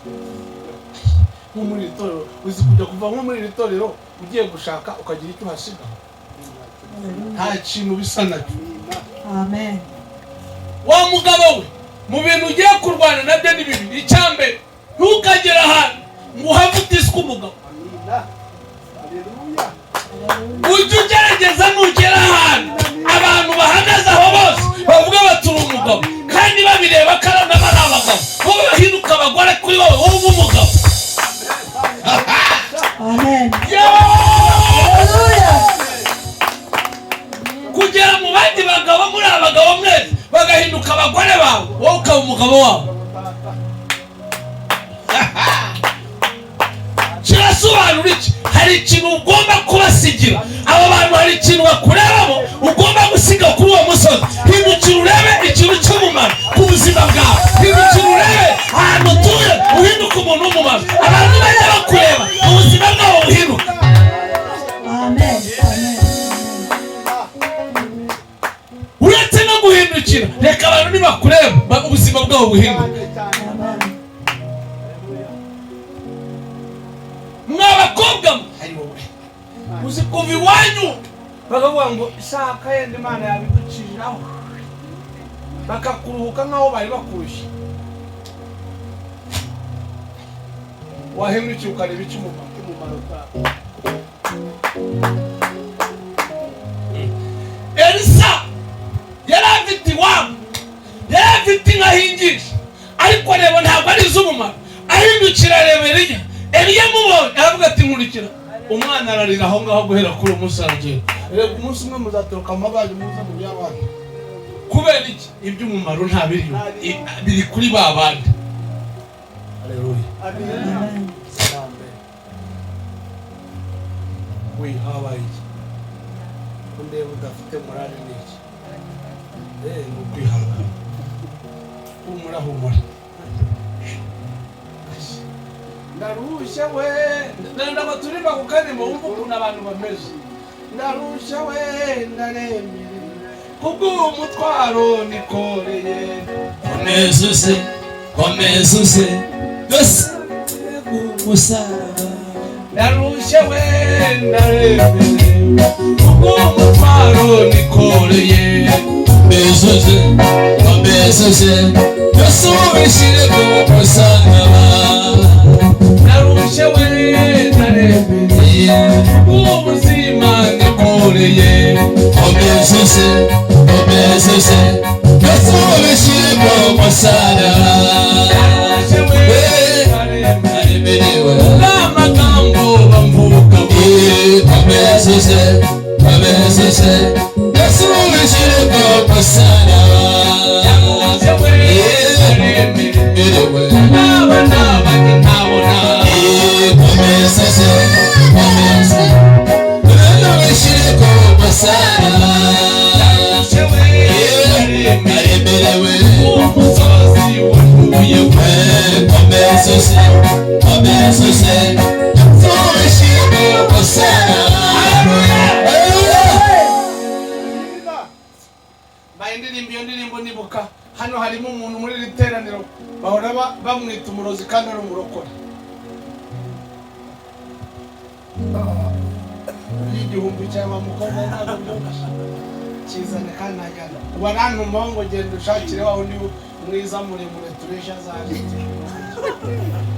nko muri iri torero. Uzi kujya kuva nko muri iri torero ugiye gushaka ukagira icyo uhasiga? Nta kintu bisa nacyo. Amen. Wa mugabo we, mu bintu ugiye kurwana nabyo ni bibiri. Icya mbere, ntukagere ahantu ngo uhave utiswe umugabo. Ujye ugerageza nugera ahantu abantu bahagaze aho bose bavuga bati uri umugabo, kandi babireba ko ari abagabo, wowe bahinduka abagore kuri wowe, wowe uba umugabo. Amen. Kugera mu bandi bagabo muri abagabo mwese bagahinduka abagore bawe, wowe ukaba umugabo wabo. Kirasobanura iki? Hari ikintu ugomba kubasigira abo bantu, hari ikintu bakurebamo ugomba gusiga kuri uwo musozi. Hindukira urebe ikintu cy'umumaro ku buzima bwawe, hindukira urebe ahantu utuye uhinduka umuntu w'umumaro, abantu bajya bakureba ubuzima bwabo buhinduka. Amen. Uretse no guhindukira, reka abantu nibakureba ubuzima bwabo buhinduka. Mwa bakobwa uzi kuva iwanyu bakavuga ngo shaka yenda Imana yabiduciraho, bakakuruhuka nkaho bari bakurushye. Wahindukiye ukareba icyo umumaro. Elisa yari afite iwabo, yari afite inka ahingisha, ariko reba ntabwo ari iz'umumaro. Ahindukira areba Eliya, Eliya amubonye aravuga ati nkurikira. Umwana ararira aho ngaho guhera kuri uwo munsi aragenda. Reba umunsi umwe muzaturuka amabaji muze mu by'abana. Kubera iki? Iby'umumaro nta biriyo, biri kuri ba bandi. Haleluya. Amen. We habaye iki? Ko ndeba udafite morale ni iki? Ni ukwihangana. Humura humura. Ndarushye we, ndaba turirimba ku karirimbo wumva ukuntu abantu bameze. Ndarushye we, ndaremerewe kubw'umutwaro nikoreye. Komeza uze, komeza uze, byose ku musaraba. Ndarushye we, ndaremerewe kubw'umutwaro nikoreye. Komeza uze, komeza uze, byose ubishyire ku musaraba. Ndarushye we, ndaremerewe kubw'ubuzima nikoreye. Komeza uze, komeza uze, byose ubishyire ku musaraba. Ndarushye we, ndaremerewe Ndaremerewe. n'amagambo bamvuga. Komeza uze, komeza uze, byose ubishyire ku musaraba. Ndarushye we, ndaremerewe n'abana banjye ntabona. Komeza uze, komeza, byose ubishyire ku musaraba. Ndarushye we, ndaremerewe Ndaremerewe. umusozi. Mbaye indirimbo, iyo ndirimbo nibuka hano harimo umuntu muri iri teraniro bahora bamwita umurozi kandi ari umurokore. Igihumbi cyawe mukobwa ntabwo byoroshye, kizane kandi ntajyana warantumaho ngo genda ushakire wawe undi mwiza muremure turesha azaje.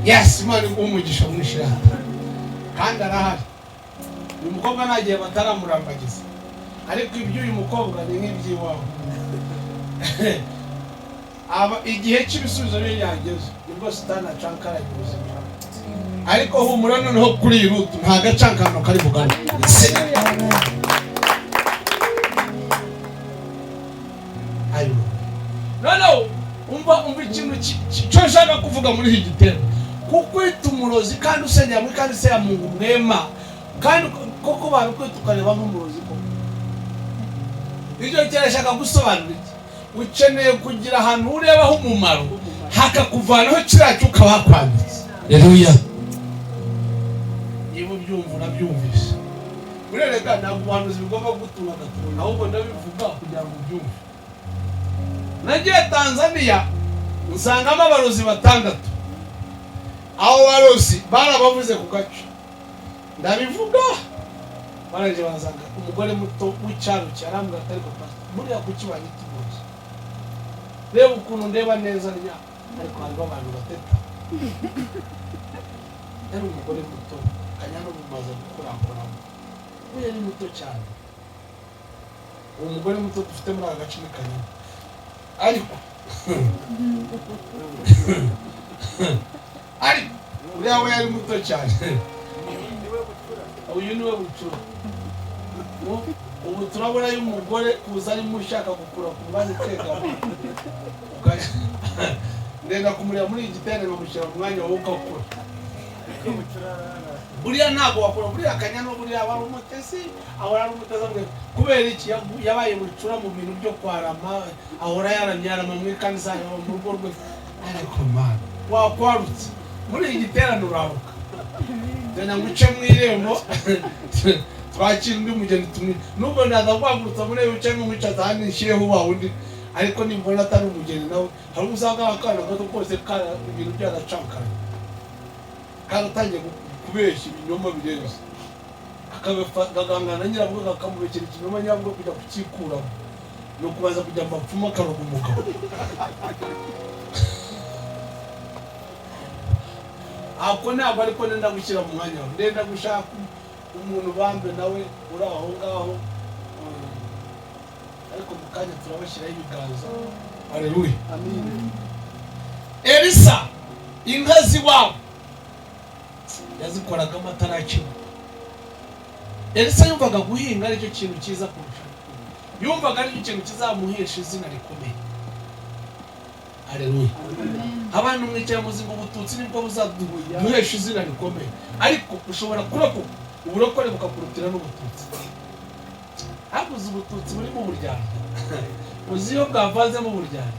Yes, Imana iguhe umugisha mwinshi kandi arahari. Uyu mukobwa nta gihe bataramurambagiza, ariko iby'uyu mukobwa ni nk'iby'iwawe. Igihe cy'ibisubizo bye yageze nibwo Satani acankaranye ubuzima, ariko humura noneho kuri iyi rutu nta gacankano kari bugaruke. Noneho umva ikintu cyo nshaka kuvuga muri iki gitero, kukwita umurozi kandi usengera muri kandi se ya Mungu mwema, kandi koko babikwita ukareba nk'umurozi koko. Icyo kirashaka gusobanura iki? Ukeneye kugira ahantu urebaho umumaro hakakuvanaho kiriya cyuka bakwambitse. Haleluya. Niba ubyumva urabyumvise. Burerega ntabwo ubuhanuzi bugomba gutunga agatubona, ahubwo ndabivuga kugira ngo ubyumve. Nagiye Tanzania nsangamo abarozi 6. Abo barozi barabavuze ku gace, ndabivuga baraje bazanga umugore muto w'icyaro cyarambwira ati ariko pastor buriya kuki banyita umurozi, reba ukuntu ndeba neza rya, ariko hariho abantu bateta. Yari umugore muto kanyana bumaze gukurakuramo, we yari muto cyane. Uwo mugore muto dufite muri aka gace ni Kanyana, ariko ariko uriya we yari muto cyane. Uyu niwe bucura. Ubu turabona y'umugore kuza arimo ushaka gukura ku mwanya ukegama, ndenda kumureba muri iki giterane nkamushyira mu mwanya wowe ugakura. Buriya ntabwo wakura buriya Kanyana, buriya wari umutesi, ahora ari umutesi kubera iki? Yabaye bucura mu bintu byo kwarama, ahora yaramye yarama muri kanisa, mu rugo rwe. Ariko mana wakwarutse muri iki giterane uraruka, ndenda nguce mu irembo twakira undi mugeni tumwe, nubwo ndaza guhagurutsa muri wicaye nk'umwicaza hano nshyireho wa wundi, ariko nimbona atari umugeni nawe hari usanga akana gato kose ibintu byaracankaranye karatangiye kubeshya ibinyoma birenze, akagangana nyirabwo kakamubekera ikinyoma nyirabwo kujya kucyikuramo ni ukubanza kujya mu bapfumu akaroga umugabo. Ako ntabwo ariko nenda gushyira mu mwanya wawe, ndenda gushaka umuntu bambe nawe uri aho ngaho, ariko mu kanya turabashyiraho ibiganza. Haleluya. Elisa inka z'iwabo yazikoragamo atarakina. Elisa yumvaga guhinga aricyo kintu cyiza kurusha, yumvaga aricyo kintu kizamuhesha izina rikomeye. Haleluya. Abantu mwicaye muzi ngo ubututsi nibwo buzaduhesha izina rikomeye, ariko ushobora kurokoka uburokore bukakurutira n'ubututsi. Habuze ubututsi burimo uburyarya, uzi iyo bwavanzemo uburyarya,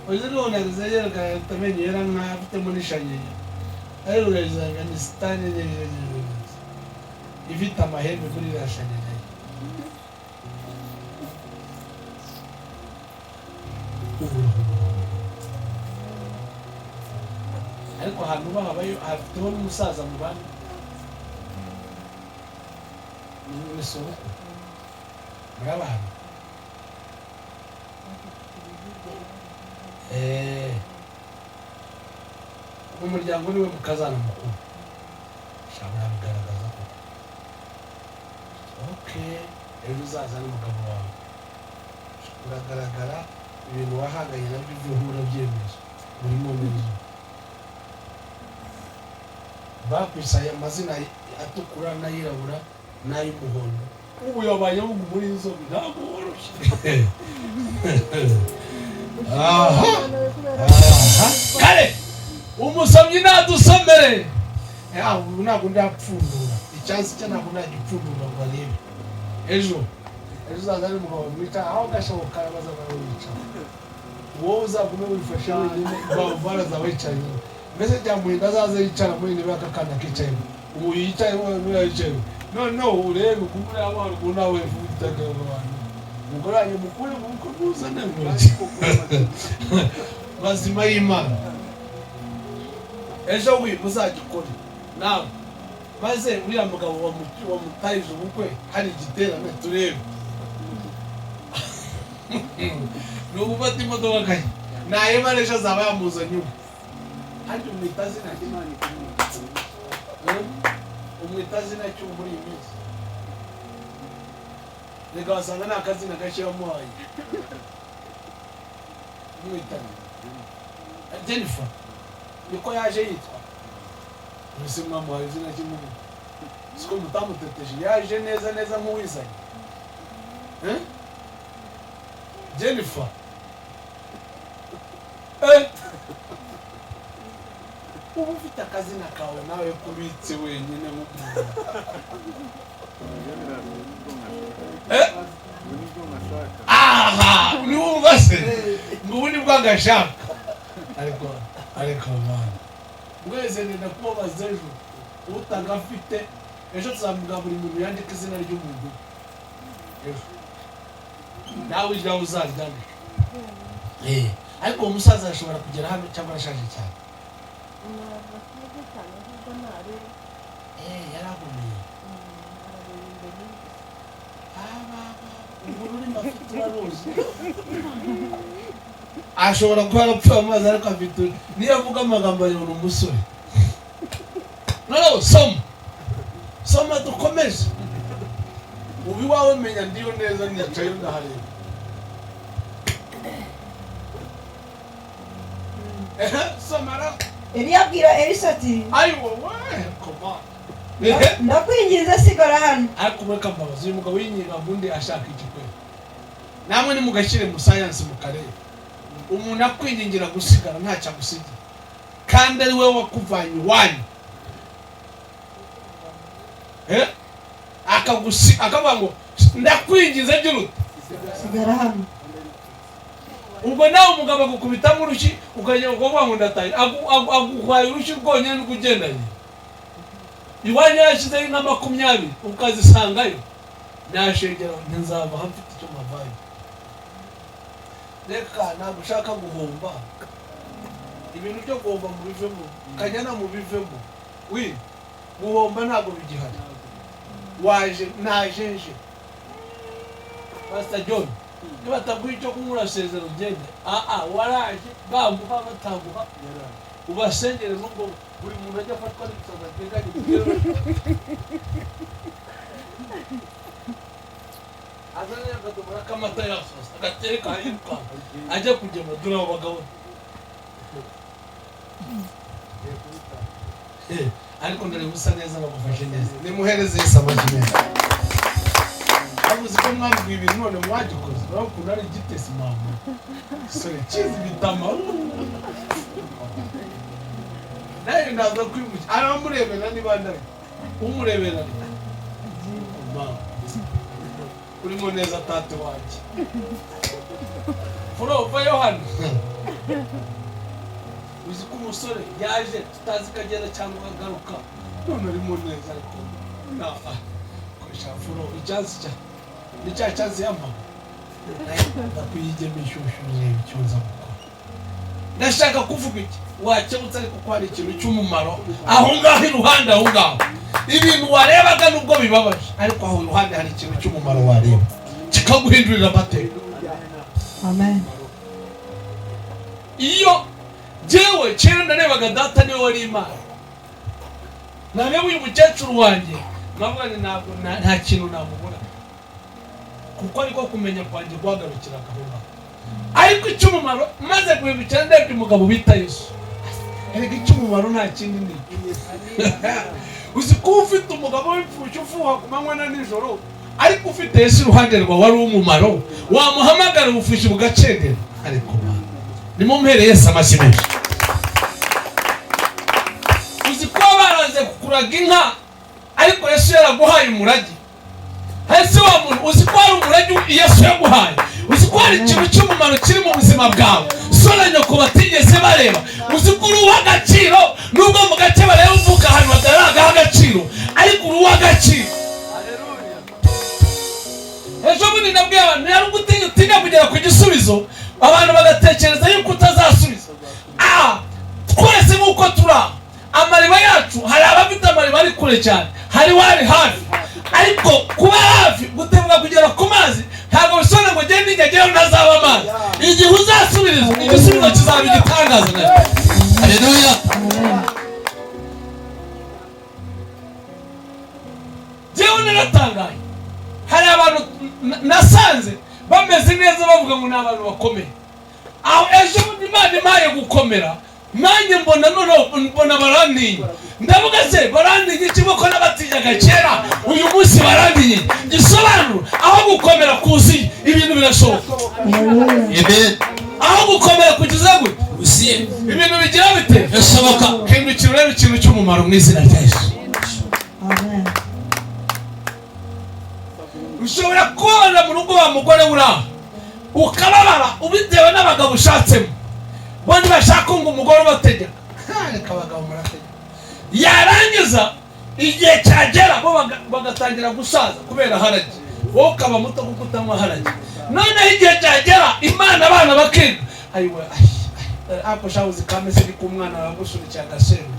uzi n'ubu yereka amenyo yera nk'ayo afitemo n'ishanyinya, ariko ugasanga ni sitani ifite amahembe kuri iriya shanyinya. Ariko ahantu bahabayo hafiteho n'umusaza mu bandi ni sobukwe murabana. Mu muryango niwe mukazana mukuru, shobora bigaragaza koko. Okay, ejo uzaza n'umugabo wawe uragaragara ibintu wahanganye nabyo by'uhura byemezo urimo neza. Bakwise aya mazina atukura n'ayirabura n'ay'umuhondo, ubu yabaye muri inzobe ntabwo woroshye. Aha kare umusomyi nadusomere. Ubu ntabwo ndapfundura icyansi cye, ntabwo ndagipfundura ngo arebe. Ejo uzaza n'umugabo mwica aho gashoboka baza barawica, wowe uzagume wifashe wenyine, baraza wicaye. Mbese cyamuhinda azaze yicara muri niba aka kana kicayemo, ubu yicayemo n'uriya yicayemo. Noneho urebe kuko uriya haruguru nawe ufite abantu umugore wanjye mukure mu bukwe muzane mazima y'Imana. Ejo wi muzagikore nawe, maze uriya mugabo wamutayije ubukwe hari igiterane turebe ni ugufata imodoka kaye nahema ejo azaba yamuzanye ubu. Harya umwita zina umwita zina cy'ubu muri iyi minsi reka wasanga nta kazina gashya wamuhaye umwitana Jennifer niko yaje yitwa. Mbese mwamuhaye izina ry'umubu siko mutamuteteje, yaje neza neza nk'uwizanye Jennifer. Uba ufite akazina kawe nawe kubitse wenyine nk'umuntu. Aha niwumva se ngo ubu nibwo agashaka. Ariko mwana mwese nenda kubabaza ejo utagafite ejo tuzamuga buri muntu yandika izina ry'umuntu ejo nawe ijyaho uzaryandika. Ariko uwo musaza arashobora kugera hano cyangwa arashaje cyane? Yaragumiye ururimi afite uraruzi, ashobora kuba yarapfuye amazi ariko afite niyo avuga amagambo ayobora umusore. Noneho soma soma dukomeze. Ubu iwawe menya ndiyo neza nicaye ndahareba. Soma. Eliya abwira Elisa ati ayi wowe koma ndakwinginze sigara hano. Ariko mureka mbabazi, uyu mugabo w'inyiga ubundi ashaka iki kweli? Namwe nimugashyire mu science mukareba. Umuntu akwingingira gusigara ntacyo agusigira kandi ari we wakuvanye iwanyu, akavuga ngo ndakwinginze gira ute sigara hano. Ubwo nawe umugabo agukubitamo urushyi ukajya ukavuga ngo ndataye, aguhaye urushyi rwonyine n'ukugendanye iwanyu yashyizeho inka 20 ukazisangayo, nashengera nzava mfite icyo mpavayo. Reka ntabwo ushaka guhomba, ibintu byo guhomba mubivemo, kanyana mubivemo. Wi guhomba ntabwo bigihari. Waje najenje Pastor John niba bataguha icyo kunywa urasezera ugende. Waraje baguha bataguha ubasengere nubwo buri muntu ajya afatwa n'ibisazi ateganye kugera azanye akadomora k'amata yasosa agatereka yirukanka ajya kugema dore abo bagabo. Ariko ndareba usa neza bagufashe neza, nimuhereze Yesu amashyi meza. Avuze ko mwambwiye ibintu none mwagikoze, urabona ukuntu ari igitesi mama sore kizi bitama nawe ndaza kwimukira aramurebera niba ndari umurebera mama urimo neza tate wanjye furo vayo hano. Uzi ko umusore yaje tutazi ko agenda cyangwa agaruka none arimo neza ariko koresha furo icyansi cya ni cya cyansi y'amama ndakwiyigema inshyushyu ureba icyo nza gukora. Ndashaka kuvuga iki wakebutse ariko ko hari ikintu cy'umumaro aho ngaho iruhande, aho ngaho ibintu warebaga nubwo bibabaje ariko aho iruhande hari ikintu cy'umumaro wareba kikaguhindurira amateka. Amen. Iyo jewe kera ndarebaga data niwe wari Imana, nareba uyu mukecuru wanjye nkavuga nti ntabwo nta kintu namubona kuko ariko kumenya kwanjye guhagarukiraga aho ngaho. Ariko icy'umumaro maze guhindukira ndebye umugabo bita Yesu, erega icy'umumaro nta kindi ni uzi ko ufite umugabo w'imfubyi ufuha ku manywa na nijoro ariko ufite Yesu iruhande rwawe wari uw'umumaro, wamuhamagara ubufushi bugacendera. Ariko nimumhere Yesu amashyi menshi. Uzi ko baraze kukuraga inka ariko Yesu yaraguhaye umurage. Ese wa muntu uzi ko hari umurage Yesu yaguhaye? Uzi ko hari ikintu cy'umumaro kiri mu buzima bwawe so na nyoko batigeze bareba? Uzi ko uri uw'agaciro igisubizo, abantu bagatekereza yuko utazasubiza. Twese nk'uko turi aho, amariba yacu, hari abafite amariba ari kure cyane, hari wari hafi. Ariko kuba hafi, gutebuka kugera ku mazi, ntabwo bisobanura ngo gende ngegeyo ntazaba amazi. Igihe uzasubirizwa, igisubizo kizaba igitangaza nacyo. Haleluya. Jyewe naratangaye, hari abantu nasanze bameze neza, bavuga ngo ni abantu bakomeye. Aho ejo bundi Imana impaye gukomera, nanjye mbona noneho mbona barantinya. Ndavuga se barantinya iki, ko n'abatinyaga kera uyu munsi barantinye? Gisobanura aho gukomera kuzuye, ibintu birashoboka. Amen. Aho gukomera kugeza gute, Uziye. ibintu bigira bite? Birashoboka. Hindukira urebe ikintu cy'umumaro mu izina rya Yesu. Amen. Ushobora kubabara mu rugo, wa mugore uraho ukababara ubitewe n'abagabo ushatsemo, bo ntibashaka ngo umugore ubategeka. Reka abagabo murategeka. Yarangiza igihe cyagera bo bagatangira gusaza kubera harage, wowe ukaba muto kuko utanywa harage. Noneho igihe cyagera Imana abana bakiga, ayiwe ako shabuzi kameze ni ku mwana wagushurikiye agasembe.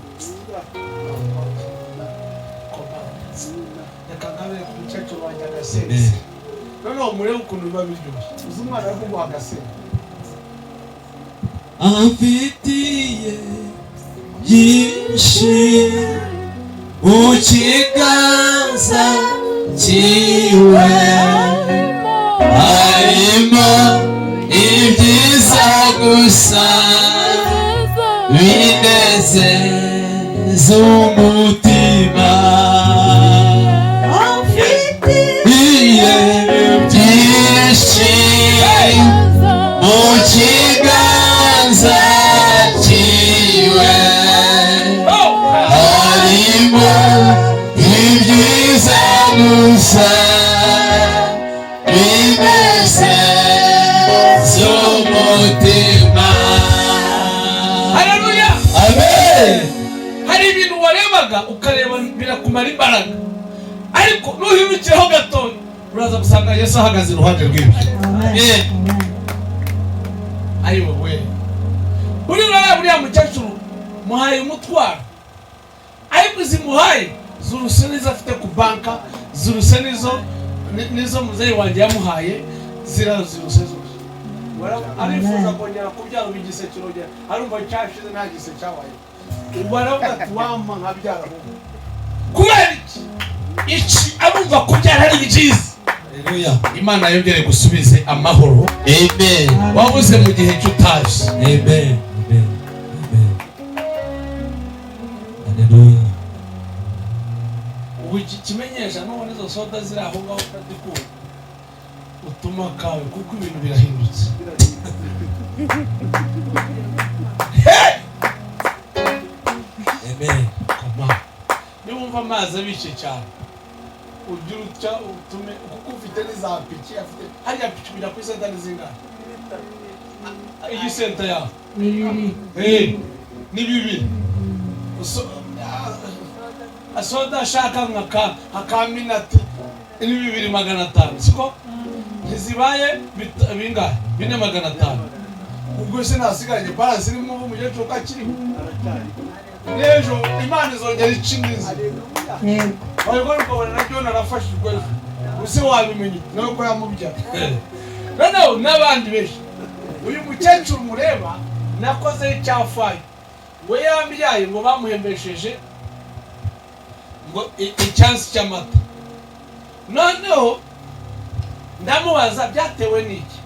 Reka nkabere ku mukecuru wanjye agasembe, noneho murebe ukuntu biba biryoshye. Uzi umwana ari kuguha agasembe. Amfitiye byinshi mu kiganza cyiwe, harimo ibyiza gusa binezeza umutima. Amfitiye Byinshi mu kiganza cyiwe, harimo ibyiza gusa binezeza umutima. Haleluya. Amen. Hari ibintu warebaga ukareba birakumara imbaraga, ariko nuhindukiraho gatoya uraza gusanga Yesu ahagaze iruhande rw'ibyo. Amen. Ayiwe we, buriya buriya mukecuru muhaye umutwaro, ariko izi muhaye zuruse n'izo afite ku banka, zuruse n'izo muzeyi wanjye yamuhaye, ziraziruse zose. Arifuza kongera kubyara, ubu igise kirongera, arumva cyashize, nta gise cyabaye. Ubu aravuga ati wampa nkabyara ahubwo. Kubera iki? Iki arumva kubyara ari byiza. Haleluya. Imana yongere gusubize amahoro Amen. wabuze mu gihe cy'utazi. Amen. Amen. Amen. Haleluya. Ubu iki kimenyesha, nubona izo soda ziri aho ngaho utazikura, utuma kawe, kuko ibintu birahindutse. Amen. Koma niba wumva amazi abishye cyane, ujye utya utume, kuko ufite n'iza piki afite hariya piki kujya kuri senta ni zingahe? Iyi senta yawe Bibiri. Ni bibiri. Soda ashaka nka akaminati ni 2500, siko ntizibaye bingahe? 4500. Ubwo se nasigaranye balance irimo? Ubu umukecuru ko akiriho, n'ejo Imana izongera ica imizi. Yego. Wabikora ukabona nabyo narafashijwe ejo, use wabimenye nawe ko yamubyara. Noneho n'abandi benshi, uyu mukecuru mureba nakozeho icyafayo, we yambyaye ngo bamuhembesheje ngo icyansi cy'amata. Noneho ndamubaza byatewe n'iki,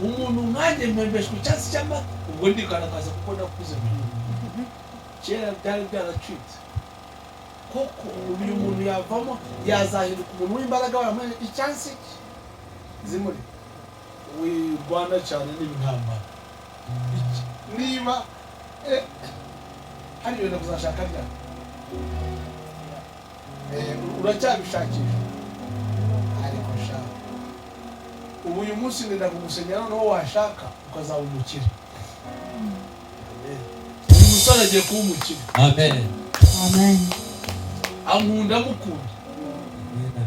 umuntu nkanjye mpembeshwa icyansi cy'amata? Ubwo ndigaragaza kuko nakuze mbere, kera byari byaracitse koko. Ubu uyu muntu yavamo yazahinduka umuntu w'imbaraga, baramuha icyansi cye zimuri wirwana cyane n'ibintambara. Niba hari ibintu kuzashaka ryari? Uracyabishakisha, ariko shaka ubu uyu munsi ndenda kugusenyera, noneho washaka ukazaba umukire. Uyu musore agiye kuba umukire. Amen. Amen. Ankunda, mukunda. Amen.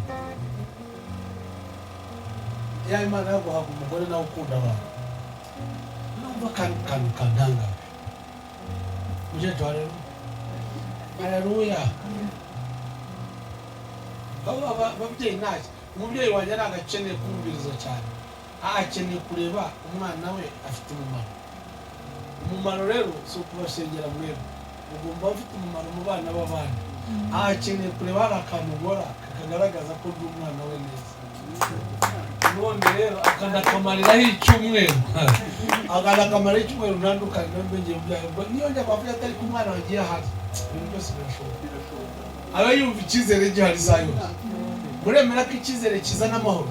Ya Imana yaguhaga umugore nawe ukunda abantu. Numva akantu kantangaje. Mukecuru haleluya. Haleluya. Ababyeyi ntacyo. Umubyeyi wanjye ntabwo akeneye kumviriza cyane. Akeneye kureba umwana we afite umumaro. Umumaro rero si ukubasengera mwebwe. Ugomba ufite umumaro mu bana b'abandi. Akeneye kureba hari akantu ukora kakagaragaza ko uri umwana we neza. None rero akanakamariraho icyumweru. Akanakamariraho icyumweru ntandukanye n'ubwo ngiye kubyaye. Niyo njya kwavuga atari ku mwana wagiye ahari. Ibintu byose birashoboka. Aba yumva icyizere gihari za yose. Muremera ko icyizere kizana amahoro.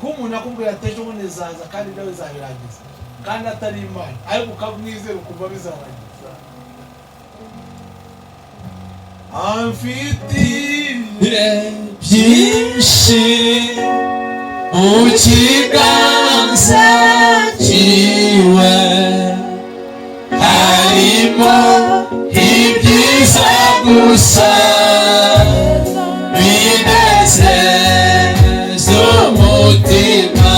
Ko umuntu akubwira ati ejo bundi zaza kandi nawe zabirangiza. Kandi atari Imana. Ariko ukamwizera ukumva bizarangiza. Amfitiye byinshi mu kiganza cyiwe harimo ibyiza gusa binezeza umutima.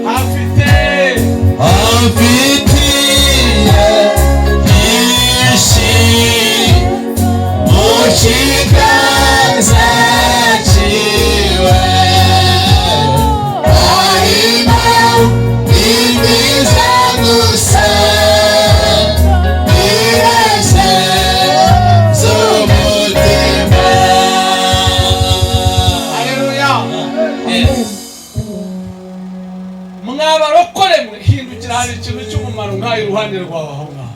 Amfitiye byinshi mu kiganza cyiwe harimo ibyiza gusa binezeza umutima. Haleluya. Mwabarokore mwe, hindukira hari ikintu cy'umumaro nk'ayo iruhande rwawe aho ngaho.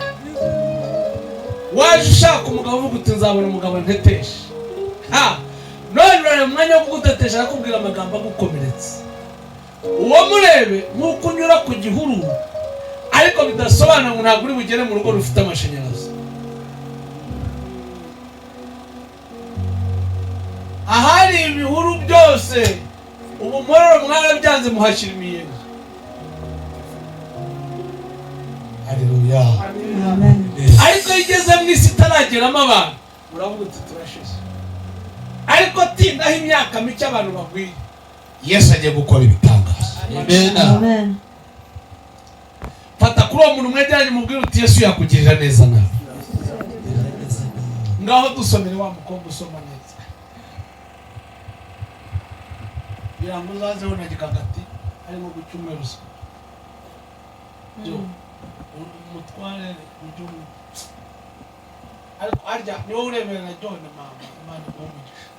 Waje ushaka umugabo uvuga uti nzabona umugabo nteteshe. None urareba umwanya wo kugutetesha arakubwira amagambo agukomeretsa. Uwo murebe nk'uko unyura ku gihuru ariko bidasobanura ngo ntabwo uri bugere mu rugo rufite amashanyarazi. Ahari ibihuru byose ubu mpororo mwarabyanze muhashyira imiyenzi. Haleluya. Ariko iyo ugeze mu isi itarageramo abantu uravuga uti turashize. Ariko tindaho imyaka mike abantu bagwiye. Yesu agiye gukora ibitangaza. Amen. Fata kuri uwo muntu mwegeranye mubwire uti Yesu yakugirira neza nawe. Ngaho dusomere wa mukobwa usoma neza. Kugira ngo uzazeho na gikagati harimo gucyumweru se. Byo umutware ujye. Ariko harya ni wowe urebera na John mama. Imana iguhe umugisha.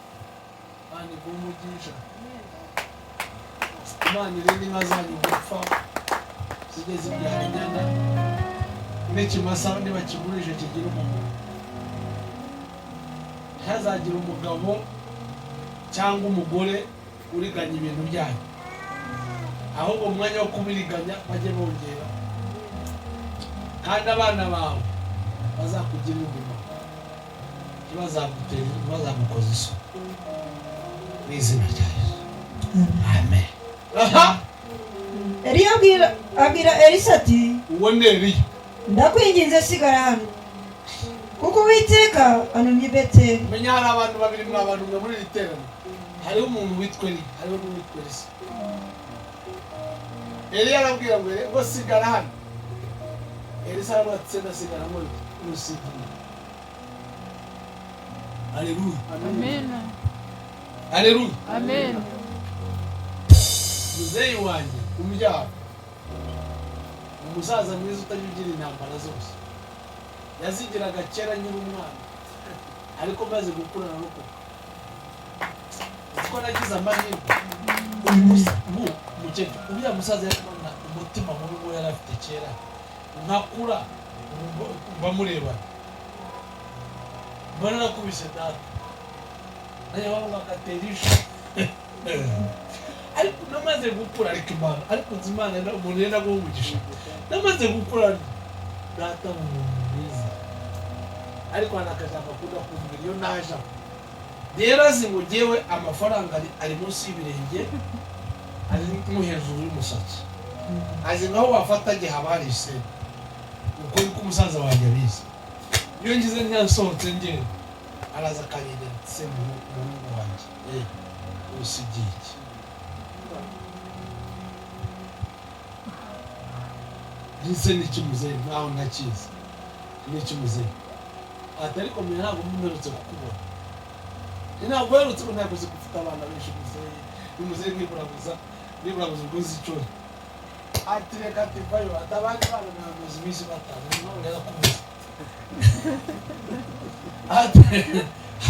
Imana iguhe umugisha. Imana irinde inka zanyu gupfa zijye zibyara inyana n'ikimasa nibakigurisha kigira umumaro. Ntihazagira umugabo cyangwa umugore uriganya ibintu byanyu, ahubwo mu mwanya wo kubiriganya bajye bongera. Kandi abana bawe bazakugirira umumaro, ntibazagutera, ntibazagukoza isoni. Mu izina rya Yesu. Amen. Aha. Eliya abwira Elisa ati uwo ni Eliya. Ndakwinginze sigara hano kuko Uwiteka antumye i Beteli. Menya hari abantu babiri mwa bantu mwe muri iri teraniro. Hariho umuntu witwa Eliya, hariho n'uwitwa Elisa. Eliya arabwira ngo ngo sigara hano. Elisa aravuga ati ndasigara muri rusigiye. Haleluya. Amen. Haleluya. Amen. Muzeyi wanjye umbyara, umusaza mwiza utajya ugira intambara zose, yazigiraga kera nkiri umwana, ariko maze gukura narokoka. Kuko nagize amahirwe. Ubu mukecuru uriya musaza yari umutima mubi we yari afite kera, nkakura bamurebana mbona nakubise data nayo bavuga agatera ijwi. Ariko namaze gukura, ariko Imana, ariko nzi Imana umuntu yenda guha umugisha. Namaze gukura data mu muntu mwiza, ariko hari akajambo akunda kumbwira iyo naje aho. Rero azi ngo njyewe amafaranga ari munsi y'ibirenge, ari no hejuru y'umusatsi. Azi ngaho wafata gihe haba hari iseni. Uko niko umusaza wanjye abizi. Iyo ngize nyasohotse ngenda, araza akanyegera ati se muhungu wanjye, usigiye iki? Ndetse n'iki muzehe, nkaho ntakizi n'iki muzehe? Ati ariko mwe ntabwo mperutse kukubona, ntabwo uherutse, ntabwo uzi ko ufite abana benshi muzehe. Ni muzehe niburabuza niburabuza ubwo uzi icyo. Ati reka, ati vayo, ati abandi bana ntabwo iminsi batanu none yarakubuze.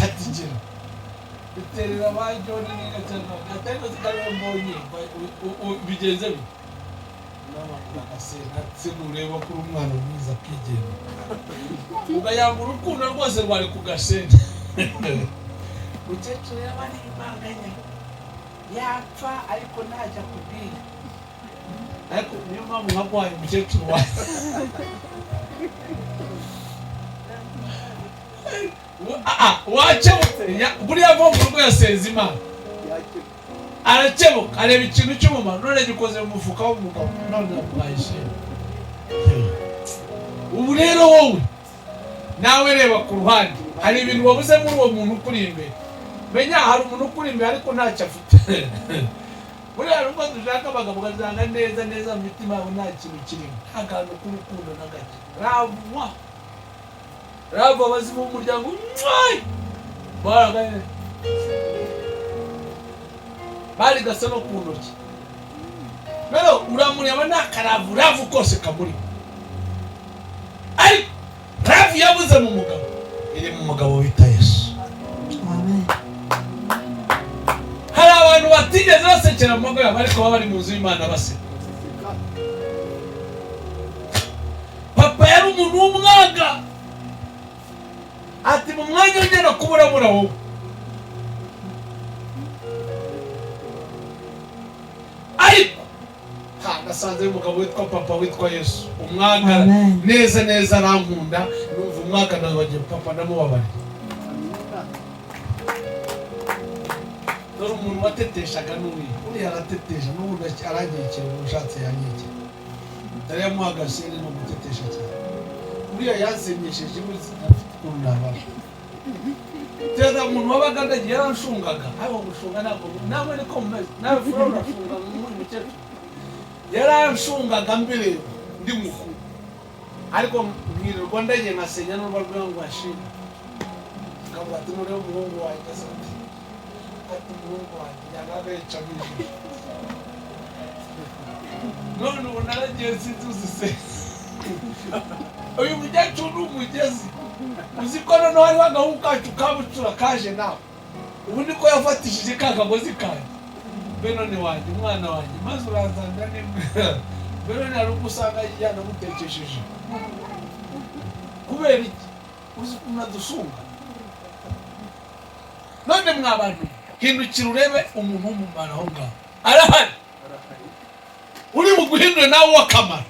Ati gira biterera ba John niga cyane, ati ariko zikariwe mbonye bigenze bite? N'amakuru se nureba ko uri umwana mwiza akigenda ugayanga urukundo rwose rwari ku gasene. Mukecuru yaba ari impanganya yapfa, ariko ntajya kubwira, ariko niyo mpamvu nkaguhaye umukecuru wawe. Wakebutse buriya ava mu rugo yasenze Imana, arakebuka, areba ikintu cy'umumaro, none gikoze mu mufuka w'umugabo, none namuhaye ishimwe. Ubu rero wowe nawe reba ku ruhande, hari ibintu wabuze muri uwo muntu ukuri imbere. Menya hari umuntu ukuri imbere ariko ntacyo afite. Buriya hari ubwo dushaka abagabo ugasanga neza neza mu mitima yabo nta kintu kirimo, nta kantu k'urukundo na gake. Ravuwa ravu abazimu b'umuryango mwai bari gasa no ku ntoki. Rero uramureba nta karavu ravu kose kamurimo, ariko ravu yabuze mu mugabo iri mu mugabo wita Yesu. Amen. Hari abantu batigeze basekera mu mago yabo, ariko baba bari mu nzu y'Imana baseka. Papa yari umuntu w'umwaga, ati mu mwanya ugera kuburabura wowe ariko nasanze umugabo witwa papa witwa Yesu umwaga Amen. neza neza arankunda, numva umwaga nabagiye papa ndamubabarira. Dore umuntu wateteshaga n'uriya, uriya aratetesha n'ubundi aranyekera, umuntu ushatse yanyekera, dore yamuhagaze no gutetesha cyane. Uriya yansenyesheje afite ukuntu nabara teza umuntu wabaga ndagiye yaranshungaga, ariko gushunga ntabwo nawe niko mumeze, nawe fura urashunga nk'uyu mukecuru yaranshungaga mbere ndi mukuru, ariko nkirirwa ndagiye nkasenya n'uruba rwiwe ngo ashime, akavuga ati noneho umuhungu wanjye asa ati ati umuhungu wanjye yanga yicamo ijisho. None ubu naragiye sinzi uzise uyu mukecuru ni umugezi, uzi ko noneho hariho agahungu kacu kabucura kaje nawe ubu niko yafatishije ka kagozi kanjye. Benoni wanjye, umwana wanjye, maze urazanira nimwe Benoni hari ubwo usanga yanamutekesheje kubera iki? Uzi ukuntu adusunga. None mwa bantu, hindukira urebe umuntu w'umumaro aho ngaho arahari uri buguhindure nawe uw'akamaro.